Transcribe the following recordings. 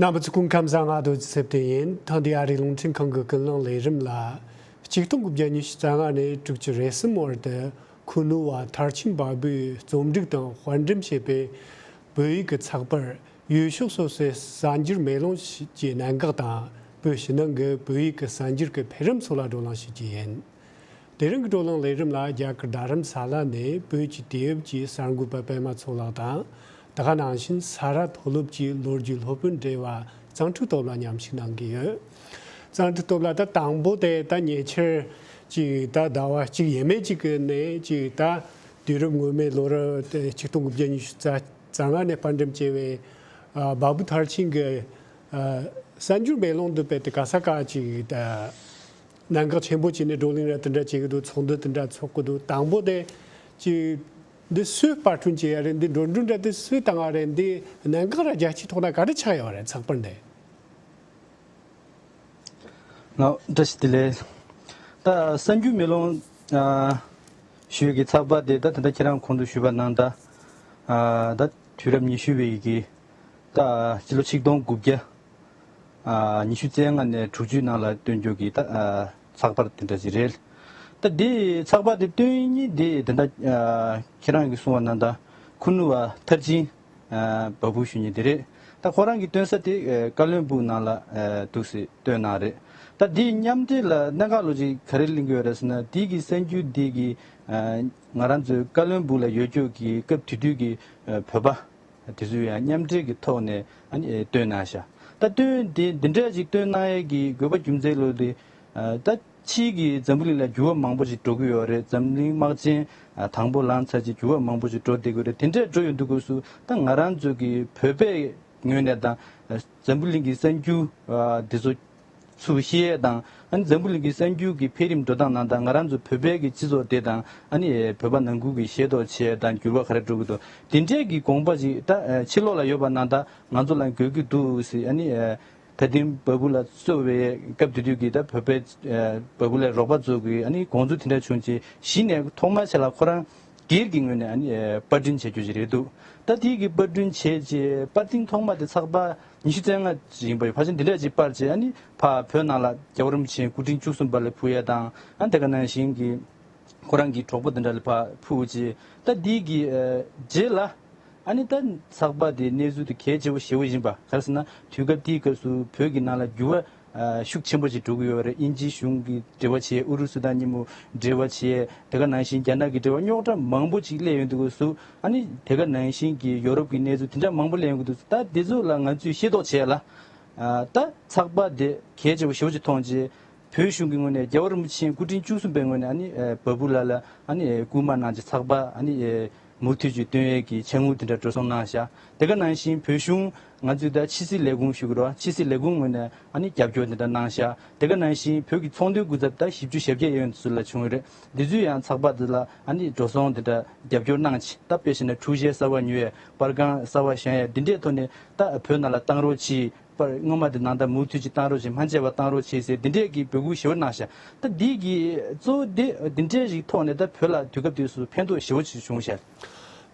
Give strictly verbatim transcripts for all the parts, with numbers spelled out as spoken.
རྣམ་པ་ཚོ་སྐུ་ཁམས་བཟང་། ང་རྡོ་རྗེ་ཚེ་བརྟན་ཡིན། ཐེངས་འདིའི་ཨ་རིའི་རླུང་འཕྲིན་ཁང་གི་ཀུན་གླེང་ལས་རིམ་ལ། ཆིག་སྟོང་དགུ་བརྒྱ་ཉི་ཤུ་རྩ་ལྔ་ནས་དྲུག་ཅུ་རེ་གསུམ་བར་དུ་ཁུ་ནུ་བ་མཐར་ཕྱིན་བ་སྦུས་རྩོམ་སྒྲིག་དང་དཔར་འགྲེམས་བྱས་པའི་བོད་ཡིག་གི་ཚགས་པར། ཡུལ་ཕྱོགས་སོ་སོའི་གསར་འགྱུར་མེ་ལོང་ཞེས་ཀྱི་གནད་འགག་དང་། བོད་ཕྱི་ནང་གི་བོད་ཡིག་གི་གསར་འགྱུར་གྱི་འཕེལ་རིམ་སོགས་ལ་བགྲོ་གླེང་ཞུ་རྒྱུ་ཡིན། དེ་རིང་གི་བགྲོ་གླེང་ལས་རིམ་ལ། རྒྱ་གར་རྡ་རམ་ས་ལ་ནས་བོད་ཀྱི་དུས་བབ་ཀྱི་གསར་འགོད་པ་པད་མ་མཚོ་ལགས་དང་། དེ་ག་ནང་བཞིན་ས་རཱ་མཐོ་སློབ་ཀྱི་ལོ་རྒྱུས་སློབ་དཔོན་བགྲེས་པ་གཙང་ཕྲུག་སྟོབས་ལགས་མཉམ་ཞུགས་གནང་གི་ཡོད། གཙང་ཕྲུག་སྟོབས་ལགས། ད་དང་པོ་དེ་ད་ཉེ་ཆར་ཅིག་ད་ཟླ་བ་གཅིག་ཡས་མས་ཅིག་གི་ནས་ཅིག་ད་དུས་རབས་སྔོན་མའི་ལོ་རབས་དེ་ཆིག་སྟོང་དགུ་བརྒྱ་ཉི་ཤུ་རྩ་རྩ་ལྔ་ནས་དཔར་འགྲེམས་བྱས་པའི་ཨ་བ་སྦུ་མཐར་ཕྱིན་གྱི་ཨ་གསར་འགྱུར་མེ་ལོང་འདི་དཔེ་དེ་ག་ས་ག་ཅིག་ད་གནད་འགག་ཆེན་པོ་བྱས་ནས་བགྲོ་གླེང་ར་དེ་འདྲ་བྱེད་ཀྱི་འདུག་ཚོགས་འདུ་དེ་འདྲ་ཚོགས་ཀྱི་འདུག་དང་པོ་དེ་ཅིག་འདི་སུས་པར་སྐྲུན་བྱས་ཡ་རེད། འདི་འགྲོ་གྲོན་འདྲ་དེ་སུས་བཏང་ཡ་རེད། འདི་གནད་འགག་ར་རྒྱལ་སྤྱིའི་ཐོག་ན་ག་རེ་ཆགས་ཡོད་རེད། ཚགས་པར་འདི། ལགས། བཀྲ་ཤིས་བདེ་ལེགས། ད་གསར་འགྱུར་མེ་ལོང་ཨ་ཞུས་ཀྱི་ཚགས་པར་དེ་ད་ད་ལྟ་ཁྱེད་རང་གོང་དུ་ཞུས་པ་ནང་ད་ཨ་ད་དུས་རབས་ཉི་ཤུ་བའི་གི་ད་སྤྱི་ལོ་ཆིག་སྟོང་དགུ་བརྒྱ་ཨ་ཉི་ཤུ་རྩ་ལྔ་ནས་དྲུག་ཅུའི་ནང་ལ་སྟོན་རྒྱུ་གི་ད་ཨ་ཚགས་པར་དེ་འདྲ་ཞིག་རེད། ད་འདི་ཚགས་པར་དེ་སྟོན་མཁན་དེ་ད་ལྟ་ཨ་ཁྱེད་རང་གིས་གསུངས་པ་ནང་ད་ཁུ་ནུ་བ་མཐར་ཕྱིན་ཨ་བ་སྦུ་ཞུ་མཁན་དེ་རེད། ད་ཁོ་རང་གིས་སྟོན་ས་དེ་ཨ་བཀའ་བློན་སྦུག་ནང་ལ་ཨ་འདུག་སེ་བཏོན་གནང་རེད། ད་འདིའི་མཉམ་འབྲེལ་ལ་གནད་འགག་ལོ་ཅིག་ག་རེ་གླེང་གི་ཡོད་རེད་ཟེར་ན། འདི་གི་གསར་འགྱུར་འདི་གི་ཨ་ང་རང་ཚོའི་བཀའ་བློན་སྦུག་ལ་ཡོད་རྒྱུ་གི་སྐབས་དེ་དུས་ཀྱི་ཨ་བོད་པ་དེ་ཚོས་ཡང་མཉམ་འབྲེལ་གྱི་ཐོག་ནས་ཨ་ནི་ཨེ་བཏོན་གནང་ཤག་ད་བཏོན་དེ་འདི་འདྲ་ཅིག་བཏོན་གནང་ཡས་ཀྱི་དགོས་པ་རྒྱུ་མཚན་ལོ་དེ་ཨ་ད་ཕྱིའི་གི་འཛམ་བུ་གླིང་ལ་འགྱུར་བ་མང་པོ་ཞིག་འགྲོ་གི་ཡོད་རེད། འཛམ་གླིང་དམག་ཆེན་ཨ་དང་པོ་ལངས་ཚར་རྗེས་འགྱུར་བ་མང་པོ་ཞིག་འགྲོ་བསྡད་ཀྱི་ཡོད་རེད། དེ་འདྲ་འགྲོ་ཡོང་དུས་སྐབས་སུ་ད་ང་རང་ཚོ་གི་བོད་པའི་ངོས་ནས་དང་འཛམ་བུ་གླིང་གི་གསར་འགྱུར་ཨ་འདི་ཚོ་ཚུར་ཤེས་ཡས་དང་། ཨ་ནི་འཛམ་བུ་གླིང་གི་གསར་འགྱུར་གྱི་འཕེལ་རིམ་འགྲོ་སྟངས་ནང་དང་། ང་རང་ཚོ་བོད་པའི་གི་སྤྱི་ཚོགས་དེ་དང་། ཨ་ནི་བོད་པ་ནང་ཁུལ་གྱི་ཤེས་རྟོགས་བྱེད་ཡས་དང་འགྱུར་བ་ག་རེ་འགྲོ་གི་འདུག་དེ་འདྲའི་གི་དགོངས་པ་ཞིག་ད་ཕྱི་ལོགས་ལ་ཡོད་པ་ནང་ད་ང་ཚོ་ལ་དགོས་ཀྱི་འདུག་ཟེར། ཨ་ནི་ད་ཐེངས་བ་སྦུ་ལ་གསོལ་བའི་སྐབས་དེ་དུས་ཀྱི་ད་བོད་པའི་བ་སྦུ་ལའི་རོགས་པ་ཚོ་གི་ཨ་ནི་དགོངས་ཚུལ་དེ་འདྲ་བྱུང་རྗེས། གཞི་ནས་ཐོག་མར་ཆེད་ལ་ཁོ་རང་སྒེར་གྱི་ངོས་ནས་ཨ་ནི་ཨེ་པར་སྐྲུན་བྱེད་རྒྱུ་ཞིག་རེད་འདུག་ད་དེའི་གི་པར་སྐྲུན་བྱས་རྗེས་པར་ཐེངས་ཐོག་མ་དེ་ཚགས་པར་ཉི་ཤུ་རྩ་ལྔ་ཅིག་ཡིན་པ་ཡིན། ཕལ་ཆེར་འདི་འདྲ་ཅིག་པར་བྱས། ཨ་ནི་ཕར་བོད་ནང་ལ་རྒྱལ་བ་རིན་པོ་ཆེ་སྐུ་ཕྲེང་བཅུ་གསུམ་པ་ལ་ཕུལ་ཡ་དང་། ཨ་དེ་ག་ནང་བཞིན་གྱི་ཁོ་རང་གི་གྲོགས་པོ་དེ་འདྲ་ལ་ཕར་ཕུལ་རྗེས། ད་འདི་གི་ཨེ་རྗེས་ལ་ཨ་ནི་ད་ཚགས་པར་དེ་གནས་ཚུལ་དེ་གལ་ཆེ་བོ་ཞེ་བོ་ཡིན་པ། ག་རེ་ཟེར་ན། དུས་སྐབས་དེའི་སྐབས་སུ་བོད་ཀྱི་ནང་ལ་འགྱུར་བ་ཨ་ཤུགས་ཆེན་པོ་ཞིག་འགྲོ་གི་ཡོད་རེད། དབྱིན་ཇིའི་གཞུང་གིས་འབྲེལ་བ་བྱས། ཨུ་རུ་སུ་དང་མཉམ་དུ་འབྲེལ་བ་བྱས། དེ་ག་ནང་བཞིན་རྒྱ་ནག་གི་འབྲེལ་བ་རྙོག་དྲ་མང་པོ་ཅིག་སླེབས་ཡོང་དུས་སྐབས་སུ། ཨ་ནི་དེ་ག་ནང་བཞིན་གྱི་ཡོ་རོབ་ཀྱི་གནས་ཚུལ་དེ་འདྲ་མང་པོ་སླེབས་ཡོང་དུས་སྐབས་སུ། ད་འདི་ཚོ་ལ་ང་ཚོས་ཤེས་རྟོགས་བྱས་ལ། ཨ་ད་ཚགས་པར་དེ་གལ་ཆེ་བོ་ཞེ་བོ་ཅིག་མཐོང་རྗེས། བོད་གཞུང་གི་ངོས་ནས་རྒྱལ་བ་རིན་པོ་ཆེ་སྐུ་ཕྲེང་བཅུ་གསུམ་པའི་ངོས་ནས་ཨ་ནི་ཨེ་བ་སྦུ་ལགས་ལ་ཨ་ནི་ཨེ་སྐུལ་མ་གནང་རྗེས། ཚགས་པར་ཨ་ནི་ཨེ་མུ་མཐུད་ཅིག་སྟོན་ཡས་ཀྱི་ཆེད་དངུལ་དེ་འདྲ་འགྲོ་སོང་གནང་ཤག་དེ་ག་ནང་བཞིན་བོད་གཞུང་། ང་ཚོས་ད་ཕྱི་སྲིད་ལས་ཁུངས་ཞུ་གི་རེད་བ། ཕྱི་སྲིད་ལས་ཁུངས་ངོས་ནས་ཨ་ནི་རྒྱབ་སྐྱོར་དེ་འདྲ་གནང་ཤག་དེ་ག་ནང་བཞིན་བོད་ཀྱི་ཚོགས་འདུའི་སྐུ་ཚབ་ད་བཞི་བཅུ་ཞེ་བརྒྱད་ཡོད་ཚུལ་ལ་བྱུང་ཡོད་རེད། འདི་ཚོས་ཡང་ཚགས་པར་འདི་ལ་ཨ་ནི་འགྲོ་སོང་དེ་འདྲ་རྒྱབ་སྐྱོར་གནང་བྱས། ད་དཔེ་བཞག་ན་འཁྲུག་ཆས་གསར་པ་ཉོ་ཡས། པར་ཁང་གསར་པ་བཞེངས་ཡས། འདི་འདྲའི་ཐོག་ནས་ད་བོད་ནང་ལ་བཏང་རོགས་གྱིས། པར་སྔོན་མ་དེ་ནང་ད་མུ་མཐུད་ཅིག་བཏང་རོགས་བྱེད། མ་བརྗེད་པར་བཏང་རོགས་བྱེད་ཟེར། འདི་འདྲས་ཀྱི་འབོད་སྐུལ་ཞེ་པོ་གནང་ཤག་ད་འདི་གི་གཙོ་བོ་འདི་འདི་འདྲས་ཞིག་ཐོག་ནས་ད་བོད་ལ་དུས་སྐབས་དེ་ཚོ་ཕན་ཐོགས་ཞེ་པོ་ཅིག་བྱུང་ཤག་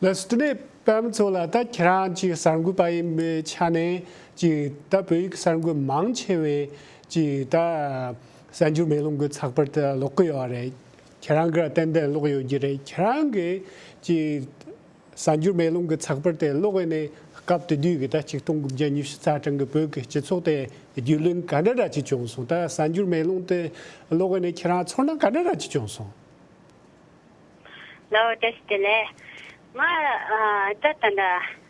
ལགས་སོ། དེ་ནས་པད་མ་མཚོ་ལགས། ད་ཁྱེད་རང་ཅིག་གསར་འགོད་པ་ཡིན་པའི་ཆ་ནས་ཅིག་ད་བོད་ཡིག་གསར་འགོད་མང་ཆེ་བས་ཅིག་ད་གསར་འགྱུར་མེ་ལོང་གི་ཚགས་པར་དེ་ཀློག་གི་ཡོད་རེད། ཁྱེད་རང་གིས་ཏན་ཏན་ཀློག་ཡོད་ཀྱི་རེད། ཁྱེད་རང་གིས་ཅིག་གསར་འགྱུར་མེ་ལོང་གི་ཚགས་པར་དེ་ཀློག་ཡོང་ནས། སྐབས་དེ་དུས་ཀྱི་ད་ཆིག་སྟོང་དགུ་བརྒྱ་ཉི་ཤུ་རྩ་གྲངས་ཀྱི་བོད་ཀྱི་སྤྱི་ཚོགས་དེ་རྒྱུས་ལོན་ག་འདྲ་འདྲ་ཅིག་བྱུང་སོང་། ད་གསར་འགྱུར་མེ་ལོང་དེ་ཀློག་ཡོང་ནས་ཁྱེད་རང་ཚོར་སྣང་ག་འདྲ་འདྲ་ཅིག་བྱུང་སོང་། ལགས་སོ། བཀྲ་ཤིས་བདེ་ལེགས། ང་ཨ་ད་ད་ད་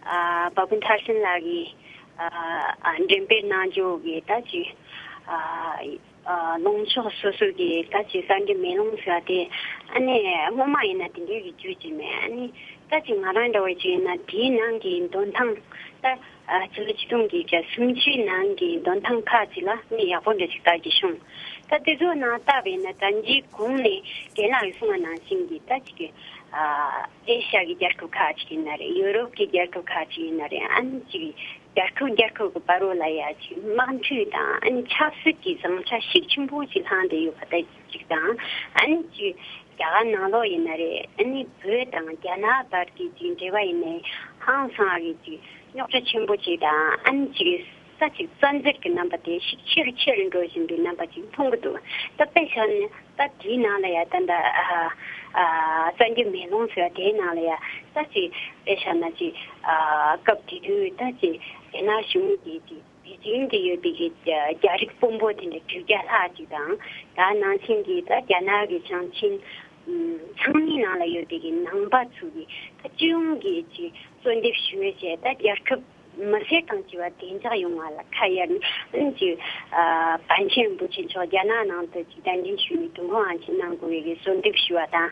ཨ་བ་སྦུ་མཐར་ཕྱིན་ལགས་ཀྱིས་ཨ་ཨ་འགྲེམས་སྤེལ་གནང་རྒྱུ་གི་ད་ཅིག་ཨ་ཨ་ལངས་ཕྱོགས་སོ་སོ་གི་ད་ཅིག་གསར་འགྱུར་མེ་ལོང་ཟེར་བ་དེ། ཨ་ནི་སྔོན་མ་ཡིན་ན་དེ་འདྲའི་གི་རྒྱུས་ཅིག་མེད། ཨ་ནི་ད་ཅིག་ང་རང་འདྲ་བོ་ཅིག་ཡིན་ན་དེའི་ནང་གི་འདོན་ཐངས་ད་ཨ་སྤྱི་ལོ་ཆིག་སྟོང་དགུ་བརྒྱ་སུམ་ཅུའི་ནང་གི་འདོན་ཐངས་ཁག་ཅིག་ལ་ངས་ཡག་པོ་འདྲ་ཅིག་ལྟ་རྒྱུ་བྱུང་། ད་དེ་ཚོའི་ནང་བལྟས་པ་ཡིན་ན། ད་འདིའི་གོང་ནས་རྒན་ལགས་ཀྱིས་གསུངས་པ་ནང་བཞིན་གྱི་ད་ཅིག་གི་ཨ་ཨེ་ཤ་ཡ་གི་རྒྱལ་ཁབ་ཁག་ཅིག་ཡིན་ན་རེད། ཡོ་རོབ་ཀྱི་རྒྱལ་ཁབ་ཁག་ཅིག་ཡིན་ན་རེད། ཨ་ནི་ཅིག་རྒྱལ་ཁབ་རྒྱལ་ཁབ་ཀྱི་བར་རོ་ལ་ཡ་ཅིག་དམག་འཁྲུག་དང་ཨ་ནི་ཆབ་སྲིད་ཀྱི་ཟིང་ཆ་ཤུགས་ཆེན་པོ་ཅིག་ལྷུང་བསྡད་ཡོད་པ་དེ་ཅིག་དང་། ཨ་ནི་ཅིག་རྒྱ་གར་ནང་ལོགས་ཡིན་ན་རེད། ཨ་ནི་བོད་དང་རྒྱ་ནག་བར་གྱི་ཅིག་འབྲེལ་བ་ཡིན་ནའི་ཧང་སང་གི་ཅིག་རྙོག་དྲ་ཆེན་པོ་ཅིག་དང་། ཨ་ནི་ཅིག་ ད་ཅིག་བཙན་འཛུལ་གྱི་རྣམ་པ་དེ་ཞིག་ཆེ་རུ་ཆེ་རུ་འགྲོ་བཞིན་པའི་རྣམ་པ་ཅིག་མཐོང་གི་འདུག་ད་དཔེ་བཞག་ན་ད་དེའི་ནང་ལ་ཡ་ད་ད་ཨ་ཨ་བཙན་གྱི་མེ་ལོང་ཟེར་བ་དེའི་ནང་ལ་ཡ་ད་ཅིག་དཔེ་བཞག་ན་ཅིག་ཨ་སྐབས་དེ་དུས་ད་ཅིག་རྒྱ་ནག་གཞུང་གིས་ཅིག་པེ་ཅིང་དུ་ཡོད་པའི་གི་རྒྱ་རིགས་དཔོན་པོ་དེ་འདྲ་དྲུག་བརྒྱ་ལྷག་ཅིག་དང་། ད་ནང་ཆེན་གྱི་ད་རྒྱ་ནག་གི་ཞིང་ཆེན་ཚང་མའི་ནང་ལ་ཡོད་པའི་གི་ནང་པ་ཚོ་གི་ད་སྤྱི་ཡོངས་ཀྱི་ཅིག་གསོལ་འདེབས་ཞུ་བའི་ཆེད་ད་རྒྱལ་ཁབ་མི་སེར་དང་བཅས་པ་བདེ་འཇགས་ཡོང་བ་ལ་ཁ་གཡར་ནས་ཅིག་ཨ་པཎ་ཆེན་རིན་པོ་ཆེ་མཆོག་རྒྱ་ནག་ནང་དུ་ཅིག་གདན་འདྲེན་ཞུས་ནས་དུས་འཁོར་དབང་ཆེན་གནང་དགོས་པའི་གི་གསོལ་འདེབས་ཞུ་བ་དང་།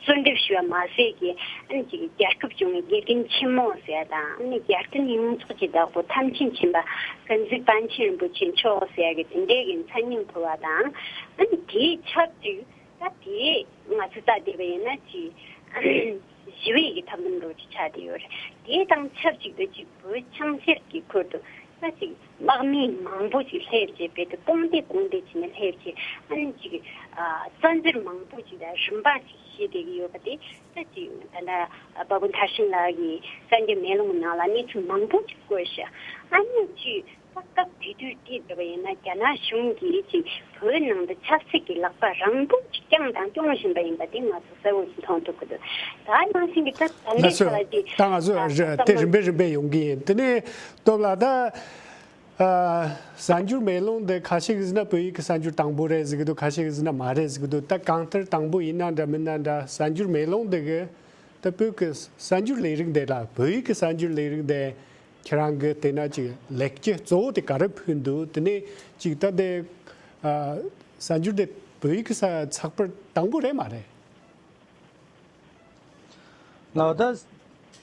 གསོལ་འདེབས་ཞུ་བ་མ་ཟད་ཀྱི་ཨ་ཅིག་རྒྱལ་ཁབ་སྐྱོང་བའི་དགེ་རྒན་ཆེན་མོ་ཟེར་དང་། ཨ་ནི་རྒྱལ་བསྟན་ཡོངས་རྫོགས་ཀྱི་བདག་པོ་ཐམས་ཅད་མཁྱེན་པ་ཀུན་གཟིགས་པཎ་ཆེན་རིན་པོ་ཆེ་མཆོག་ཟེར་གི་དེ་འདྲའི་གི་མཚན་སྙན་ཕུལ་བ་དང་། ཨ་ནི་དེའི་ཆབས་ཅིག་ད་དེ་ང་ཚོ་ལྟ་བསྡད་པ་ཡིན་ན་ཅིག་ཞི་བའི་གི་ཐབས་ལམ་འགྲོ་རྒྱུ་ཆགས་བསྡད་ཡོད་རེད། དེ་དང་ཆབས་ཅིག་ཏུ་ཅིག་བོད་ཆང་གསེར་གྱི་ཁུར་དུ་ད་ཅིག་དམག་མི་མང་པོ་ཅིག་སླེབས་བྱས་རྦད་དེ་རྐོང་སྟེ་རྐོང་སྟེ་བྱས་ནས་སླེབས་བྱས། ཨ་ནི་ཅིག་ཨ་བཙན་འཛུལ་མང་པོ་ཅིག་དང་རིམ་པ་ཅིག་བྱས་བསྡད་ཀྱི་ཡོད་པ་དེ་ད་ཅིག་ད་ལྟ་དཔའ་བོ་མཐར་ཕྱིན་ལགས་ཀྱིས་གསར་འགྱུར་མེ་ལོང་གི་ནང་ལ་གནས་ཚུལ་མང་པོ་ཅིག་བཀོད་ཤག་ཨ་ནི་ཅིག་ད་སྐབས་དེ་དུས་དེ་འདྲ་བ་ཡིན་ན་རྒྱ་ནག་གཞུང་གིས་ཅིག་བོད་ནང་དུ་ཆབ་སྲིད་ཀྱི་ལག་པ་རིང་པོ་ཅིག་བརྐྱངས་དང་སྐྱོང་བཞིན་པ་ཡིན་པ་དེ་ང་ཚོ་གསལ་བོ་ཞིག་མཐོང་ཐུབ་ཀྱི་འདུག་ད་ནང་བཞིན་གྱི་ད་ད་ལྟའི་ལགས་སོ། ཆ་ལ་ཅིག་ད་ང་ཚོ་ཨ་རེ་བསམ་དེ་བློ་རིམ་པས་རིམ་པས་ཡོང་གི་ཡིན། དེ་ནས་སྟོབས་ལགས་ད། ཨ། གསར་འགྱུར་མེ་ལོང་འདི་ཁ་ཤས་ཀྱིས་ཟེར་ན་བོད་ཡིག་གི་གསར་འགྱུར་དང་པོ་རེད་ཟེར་གི་འདུག་ཁ་ཤས་ཀྱིས་ཟེར་ན་མ་རེད་ཟེར་གི་འདུག་ད་གང་ལྟར་དང་པོ་ཡིན་ན་འདྲ་མིན་ན་འདྲ་གསར་འགྱུར་མེ་ལོང་འདི་གི་ད་བོད་ཀྱི་གསར་འགྱུར་ལས་རིགས་འདི་ལ་བོད་ཡིག་གི་གསར་འགྱུར་ལས་རིགས་འདི་ཁྱེད་རང་གི་བལྟས་ན་ཅིག་ལེགས་སྐྱེས་གཙོ་བོ་དེ་ག་རེ་ཕུལ་འདུག་དེ་ནས་ཅིག་ད་འདི་ཨ་གསར་འགྱུར་འདི་བོད་ཡིག་གི་ས་ཚགས་པར་དང་པོ་རེད་མ་རེད། ལགས། ད་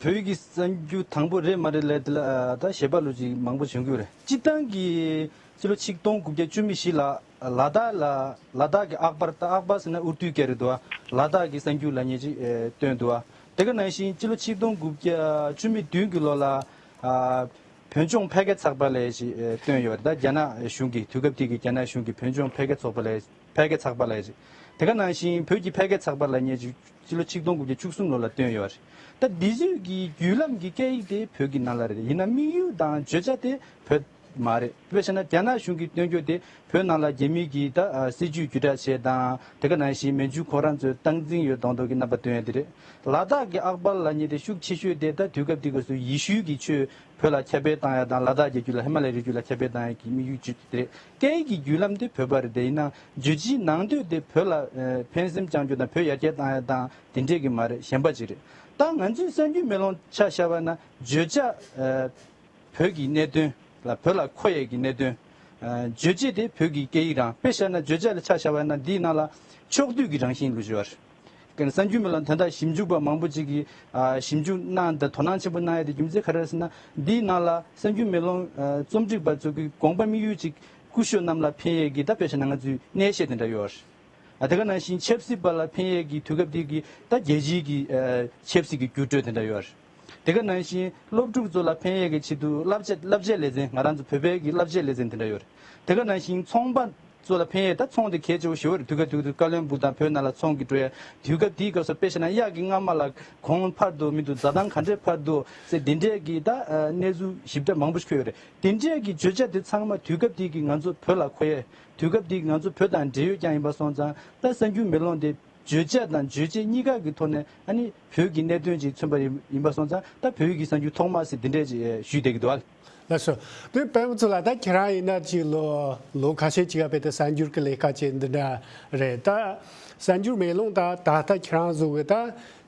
བོད་ཀྱི་གསར་འགྱུར་དང་པོ་རེད་མ་རེད་ལབ་དེ་ལ་ད་བཤད་པ་ལོ་ཅིག་མང་པོ་བྱུང་གི་ཡོད་རེད། སྤྱིར་བཏང་གི་སྤྱི་ལོ་ཆིག་སྟོང་དགུ་བརྒྱ་བཅུ་མེད་བཞི་ལ་ལ་དྭགས་ལ་ལ་དྭགས་ཀྱི་ཨག་པར། ད་ཨག་པར་ཟེར་ན་ཨུར་ཏུའི་སྐད་རེད་འདུག་བ། ལ་དྭགས་ཀྱི་གསར་འགྱུར་ལབ་མཁན་ཅིག་ཨེ་བཏོན་འདུག་བ། དེ་ག་ནང་བཞིན་སྤྱི་ལོ་ཆིག་སྟོང་དགུ་བརྒྱ་བཅུ་མེད་བདུན་གྱི་ལོ་ལ་ཨ་བོད་ལྗོངས་ཕལ་སྐད་ཚགས་པར་ལབ་ཅིག་ཨེ་བཏོན་ཡོད་རེད། ད་རྒྱ་ནག་གཞུང་གིས་དུས་སྐབས་དེ་གི་རྒྱ་ནག་གཞུང་གིས་བོད་ལྗོངས་ཕལ་སྐད་ཚགས་པར་ལབ། ཕལ་སྐད་ཚགས་པར་ལབ་ཅིག་དེ་ག་ནང་བཞིན་བོད་ཀྱི་ཕལ་སྐད་ཚགས་པར་ལབ་མཁན་ཅིག་སྤྱི་ལོ་ཆིག་སྟོང་དགུ་བརྒྱ་བཅུ་གསུམ་ལོ་ལ་བཏོན་ཡོད་རེད། ད་འདི་ཚོའི་གི་བརྒྱུད་ལམ་གྱི་སྐད་ཡིག་དེ་བོད་ཀྱི་ནང་ལ་རེད། ཡིན་ན་དམིགས་ཡུལ་དང་བརྗོད་བྱ་དེ་བོད་མ་རེད། དཔེ་བྱས་ན་རྒྱ་ནག་གཞུང་གིས་བཏོན་རྒྱུ་དེ་བོད་ནང་ལ་རྒྱ་མི་གི་ད་ཨ་སྲིད་ཇུས་བརྒྱུད་བསྒྲགས་བྱས་དང་། དེ་ག་ནང་བཞིན་མན་ཇུ་ཁོ་རང་ཚོའི་སྟངས་འཛིན་ཡོད་མདོག་མདོག་གི་རྣམ་པ་སྟོན་ཡ་དེ་རེད། ལ་དྭགས་ཀྱི་ཨག་པར་ལབ་མཁན་དེ་ཤུགས་ཆེ་ཤོས་དེ་ད་དུས་སྐབས་དེ་ག་སུ་ཡེ་ཤུའི་གི་ཆོས་བོད་ལ་ཁྱབ་སྤེལ་བཏང་ཡ་དང་། ལ་དྭགས་རྒྱལ་རྒྱུད་ལ། ཧི་མ་ལ་ཡའི་རི་རྒྱུད་ལ་ཁྱབ་སྤེལ་བཏང་ཡ་གི་དམིགས་ཡུལ་ཅིག་དེ་རེད། སྐད་ཡིག་གི་བརྒྱུད་ལམ་དེ་བོད་པ་རེད་དེ། ཡིན་ན་བརྗོད་བྱའི་ནང་དོན་དེ་བོད་ལ་ཨ་ཕན་སེམས་བཅང་རྒྱུ་དང་། བོད་ཡར་རྒྱས་བཏང་ཡ་དང་དེ་འདྲས་ཀྱི་མ་རེད། གཞན་པ་ཅིག་རེད། ད་ང་ཚོའི་གསར་འགྱུར་མེ་ལོང་ཆ་བཞག་པ་ན་བརྗོད་བྱ་ཨ་བོད་ཀྱི་གནད་དོན་ལ། བོད་ལ་མཁོ་ཡས་ཀྱི་གནད་དོན། ཨ་བརྗོད་བྱེད་དེ་བོད་ཀྱི་སྐད་ཡིག་རང་། དཔེ་བཞག་ན་བརྗོད་བྱ་ལ་ཆ་བཞག་པ་ན་འདིའི་ནང་ལ་ཕྱོགས་བསྡུས་ཀྱི་རང་བཞིན་ལུས་ཡོད་རེད། གསར་འགྱུར་མེ་ལོང་དོན་དག་ཞིབ་འཇུག་པ་མང་པོ་ཅིག་གིས་ཨ་ཞིབ་འཇུག་གནང་དང་དོ་སྣང་ཆེན་པོ་གནང་ཡ་དེ་རྒྱུ་མཚན་ག་རེ་རེད་ཟེར་ན། འདིའི་ནང་ལ་གསར་འགྱུར་མེ་ལོང་ཨ་རྩོམ་སྒྲིག་པ་ཚོ་གི་དགོངས་པ་དམིགས་ཡུལ་ཅིག་སྐུ་ཞབས་རྣམས་ལ་ཕན་ཡས་ཀྱི་ད་དཔེ་བཞག་ན་ང་ཚོའི་གནས་བཤད་དེ་འདྲ་ཡོད་རེད། ཨ་དེ་ག་ནང་བཞིན་ཆབ་སྲིད་པ་ལ་ཕན་ཡས་ཀྱི་དུས་སྐབས་དེ་གི་ད་རྒྱལ་སྤྱིའི་གི་ཨ་ཆབ་སྲིད་ཀྱི་འགྱུར་འགྲོས་དེ་འདྲ་ཡོད་རེད། དེ་ག་ནང་བཞིན་སློབ་ཕྲུག་ཚོ་ལ་ཕན་ཡས་ཀྱི་ཆེད་དུ་བསླབ་བྱ་བསླབ་བྱའི་ལེ་ཚན། ང་རང་ཚོ་བོད་པའི་གི་བསླབ་བྱའི་ལེ་ཚན་དེ་འདྲ་ཡོད་རེད། དེ་ག་ནང་བཞིན་ཚོང་པ་ཚོ་ལ་ཕན་ཡས། ད་ཚོང་དེ་གལ་ཆེ་བོ་ཞེ་པོ་རེད། དུས་སྐབས་དུས་སྐབས་ཀ་ལོན་སྦུག་དང་བོད་ནང་ལ་ཚོང་གི་འགྲོ་ཡ། དུས་སྐབས་དེའི་སྐབས་སུ་དཔེ་བཞག་ན་གཡག་གི་རྔ་མ་ལ་གོང་འཕར་འདུག་མི་འདུག་བཟའ་ཚང་ག་འདྲས་འཕར་འདུག་ཟེར་འདི་འདྲས་ཀྱི་ད་ཨ་གནས་ཚུལ་ཞིབ་ཕྲ་མང་པོ་ཞིག་འཁོད་ཡོད་རེད། དེ་འདྲས་ཀྱི་བརྗོད་བྱ་དེ་ཚང་མ་དུས་སྐབས་དེ་གི་ང་ཚོ་བོད་ལ་མཁོ་ཡས། དུས་སྐབས་དེ་གི་ང་ཚོ་བོད་དང་འབྲེལ་ཡོད་ཀྱང་ཡིན་པ་སོང་ཙང་། ད་གསར་འགྱུར་མེ་ལོང་དེ་བརྗོད་བྱ་དང་རྗོད་བྱེད་གཉིས་ཀ་གི་ཐོག་ནས་ཨ་ནི་བོད་ཀྱི་གནད་དོན་ཅིག་མཚོན་པ་ཡིན་ཡིན་པ་སོང་ཙང་། ད་བོད་ཀྱི་གསར་འགྱུར་ཐོག་མ་ཟེར་འདི་འདྲས་ཅིག་ཞུས་བསྡད་ཀྱི་འདུག་ཨ། ལགས་སོ། དེ་དཔལ་མོ་ཚོ་ལ་ད་ཁྱེད་རང་ཡིན་ན་ཅིག་ལོ་ལོ་ཁ་ཤས་ཅིག་ཨ་ཕེ་ད་གསར་འགྱུར་གྱི་ལས་ཀ་བྱེད་འདི་འདྲ་རེད། ད་གསར་འགྱུར་མེ་ལོང་ད་ད་ལྟ་ཁྱེད་རང་བཟོ་གི་ད་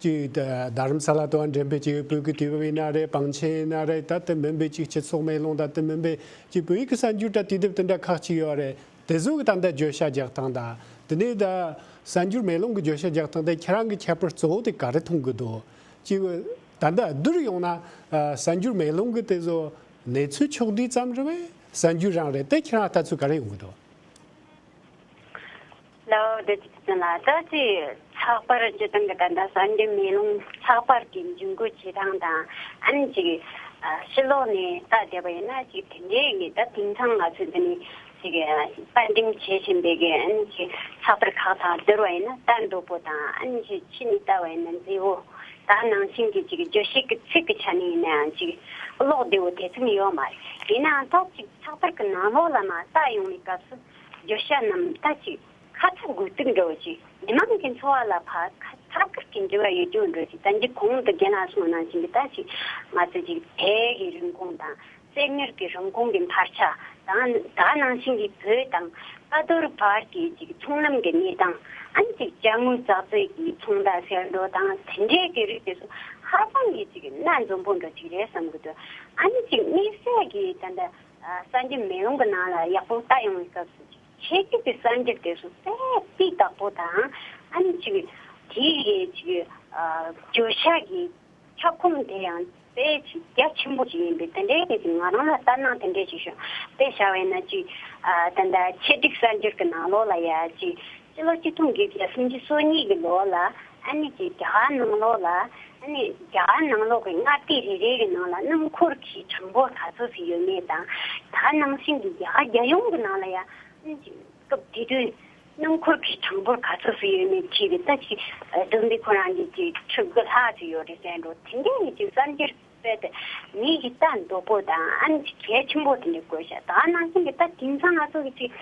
ཅིག་ད་རྡ་རམ་ས་ལ་དང་འགྲེམས་སྤེལ་ཅིག་བོད་ཀྱི་དུས་བབ་ཡིན་ན་རེད། པང་ཆེན་ཡིན་ན་རེད། ད་དེ་མིན་པའི་ཅིག་སྤྱི་ཚོགས་མེ་ལོང་ད་དེ་མིན་པའི་ཅིག་བོད་ཡིག་གི་གསར་འགྱུར་ད་དུས་དེབ་དེ་འདྲ་ཁག་ཅིག་ཡོད་རེད། དེ་ཚོ་གི་ད་ལྟ་བརྗོད་བྱ་རྒྱག་སྟངས་དང་། དེ་ནས་ད་གསར་འགྱུར་མེ་ལོང་གི་བརྗོད་བྱ་རྒྱག་སྟངས་དེ་ཁྱེད་རང་གི་ཁྱད་པར་གཙོ་བོ་དེ་ག་རེ་མཐོང་གི་འདུག་ཅིག་ད་ལྟ་བསྡུར་ཡོང་ན་ཨ་གསར་འགྱུར་མེ་ལོང་གི་དེ་ཚོ་གནས་ཚུལ་ཕྱོགས་བསྡུས་ཙམ་རེད་པས། གསར་འགྱུར་རང་རེད་དེ། ཁྱེད་རང་ལྟ་ཚུལ་ག་རེ་ཡོང་གི་འདུག་ལགས། བདེ་སྐྱིད་ལགས། ད་ཅི་ཚགས་པར་སྤྱིར་བཏང་གི་ད་ལྟ་གསར་འགྱུར་མེ་ལོང་ཚགས་པར་གྱི་འཇུག་སྒོ་བྱེད་སྟངས་དང་། ཨ་ནི་ཅིག་ཕྱི་ལོགས་ནས་ལྟ་བསྡད་པ་ཡིན་ན་ཅིག་དེ་འདྲའི་གི་ད་དེང་སང་ང་ཚོས་འདི་ནས་ཅིག་དཔར་འགྲེམས་བྱེད་བཞིན་པའི་གི་ཨ་ནི་ཅིག་ཚགས་པར་ཁག་དང་བསྡུར་བ་ཡིན་ན་ལྟ་འདོད་པོ་དང་། ཨ་ནི་ཅིག་ཕྱི་ནས་ལྟ་བ་ཡིན་ན་མཛེས་པོ། ད་ནང་བཞིན་གྱི་ཅིག་བརྗོད་བྱེད་ཀྱི་ཚིག་གི་ཆ་ནས་ཡིན་ནའང་ཅིག་ཀློག་བདེ་བོ་དེ་ཙམ་ཡོད་མ་རེད། ཡིན་ནའང་ད་ཅིག་ཚགས་པར་གྱི་ནང་ལོགས་ལ་མར་ལྟ་ཡོང་བའི་སྐབས་སུ་བརྗོད་བྱ་རྣམས་ད་ཅིག་ཁ་ཚ་དགོས་གཏུགས་འདྲ་བོ་ཅིག་མི་མང་གི་འཚོ་བ་ལ་ཕར་ཁ་ཐད་ཀར་གྱི་འབྲེལ་བ་ཡོད་རྒྱུ་འདྲ་ཅིག་ད་འདི་གོང་དུ་རྒན་ལགས་གསུངས་ནང་བཞིན་གྱི་ད་ཅིག་ང་ཚོ་ཅིག་དེ་གི་རིན་གོང་དང་། གསེར་དངུལ་གྱི་རིན་གོང་གི་འཕར་ཆ་དང་། ད་ནང་བཞིན་གྱི་བོད་དང་ཀ་ཏོར་བར་གྱི་ཅིག་ཚོང་ལམ་གྱི་གནས་སྟངས། ཨ་ནི་ཅིག་ཅ་དངོས་ཙག་ཙིག་གི་ཚོང་བརྡ་ཟེར་འགྲོ་དང་། དེ་འདྲའི་གི་རིགས་དེ་ཚོ་ཧ་ཅང་གི་ཅིག་སྣ་འཛོམས་པོ་འདྲ་ཅིག་རེད་བསམ་གི་འདུག་ཨ་ནི་ཅིག་དམིགས་བསལ་གྱི་ད་ལྟ་ཨ་གསར་འགྱུར་མེ་ལོང་གི་ནང་ལ་ཡག་པོ་ལྟ་ཡོང་བའི་སྐབས་སུ་ཅིག་ཆེད་སྒྲིག་གི་གསར་འགྱུར་དེ་ཚོ་དཔེ་སྤུས་དག་པོ་དང་། ཨ་ནི་ཅིག་དེའི་གི་ཅིག་ཨ་བརྗོད་བྱ་གི་ཁྱབ་ཁོངས་དེ་ཡང་དཔེ་ཅིག་རྒྱ་ཆེན་པོ་ཅིག་ཡིན་པས། དེ་འདྲའི་གི་ཅིག་ང་རང་ལ་ལྟ་སྣང་དེ་འདྲས་ཅིག་བྱུང་། དཔེ་བཞག་པ་ཡིན་ན་ཅིག་ཨ་ད་ལྟ་ཆེད་སྒྲིག་གསར་འགྱུར་གྱི་ནང་ལོགས་ལ་ཡ་ཅིག་སྤྱི་ལོ་ཆིག་སྟོང་དགུ་བརྒྱ་སུམ་ཅུ་སོ་གཉིས་ཀྱི་ལོ་ལ་ཨ་ནི་ཅིག་རྒྱ་གར་ནང་ལོགས་ལ་ཨ་ནི་རྒྱ་གར་ནང་ལོགས་ཀྱི་མངའ་སྡེ་རེ་རེ་གི་ནང་ལ་སྣུམ་འཁོར་གྱི་གྲངས་འབོར་ག་ཚོད་ཅིག་ཡོད་མེད་དང་། ད་ནང་བཞིན་གྱི་རྒྱ་གར་རྒྱལ་ཡོངས་ཀྱི་ནང་ལ་ཡ་ཨ་ནི་ཅིག་སྐབས་དེ་དུས་སྣུམ་འཁོར་གྱི་གྲངས་འབོར་ག་ཚོད་སུ་ཡོད་མེད་བྲིས་པའི་ད་ཅིག་བསྡོམས་པས་ཁོ་རང་གི་ཅིག་ཁྲི་དགུ་ལྷག་ཅིག་ཡོད་རེད་ཟེར་འགྲོ། དེ་འདྲའི་ཅིག་གསར་འགྱུར་དཔེ་དེ་མི་ཡི་ལྟ་འདོད་པོ་དང་། ཨ་ནི་ཅིག་གལ་ཆེན་པོ་དེ་འདྲ་བཀོད་བཞག་ད་ནང་བཞིན་གྱི་ད་དེང་སང་ང་ཚོ་གི་ཅིག་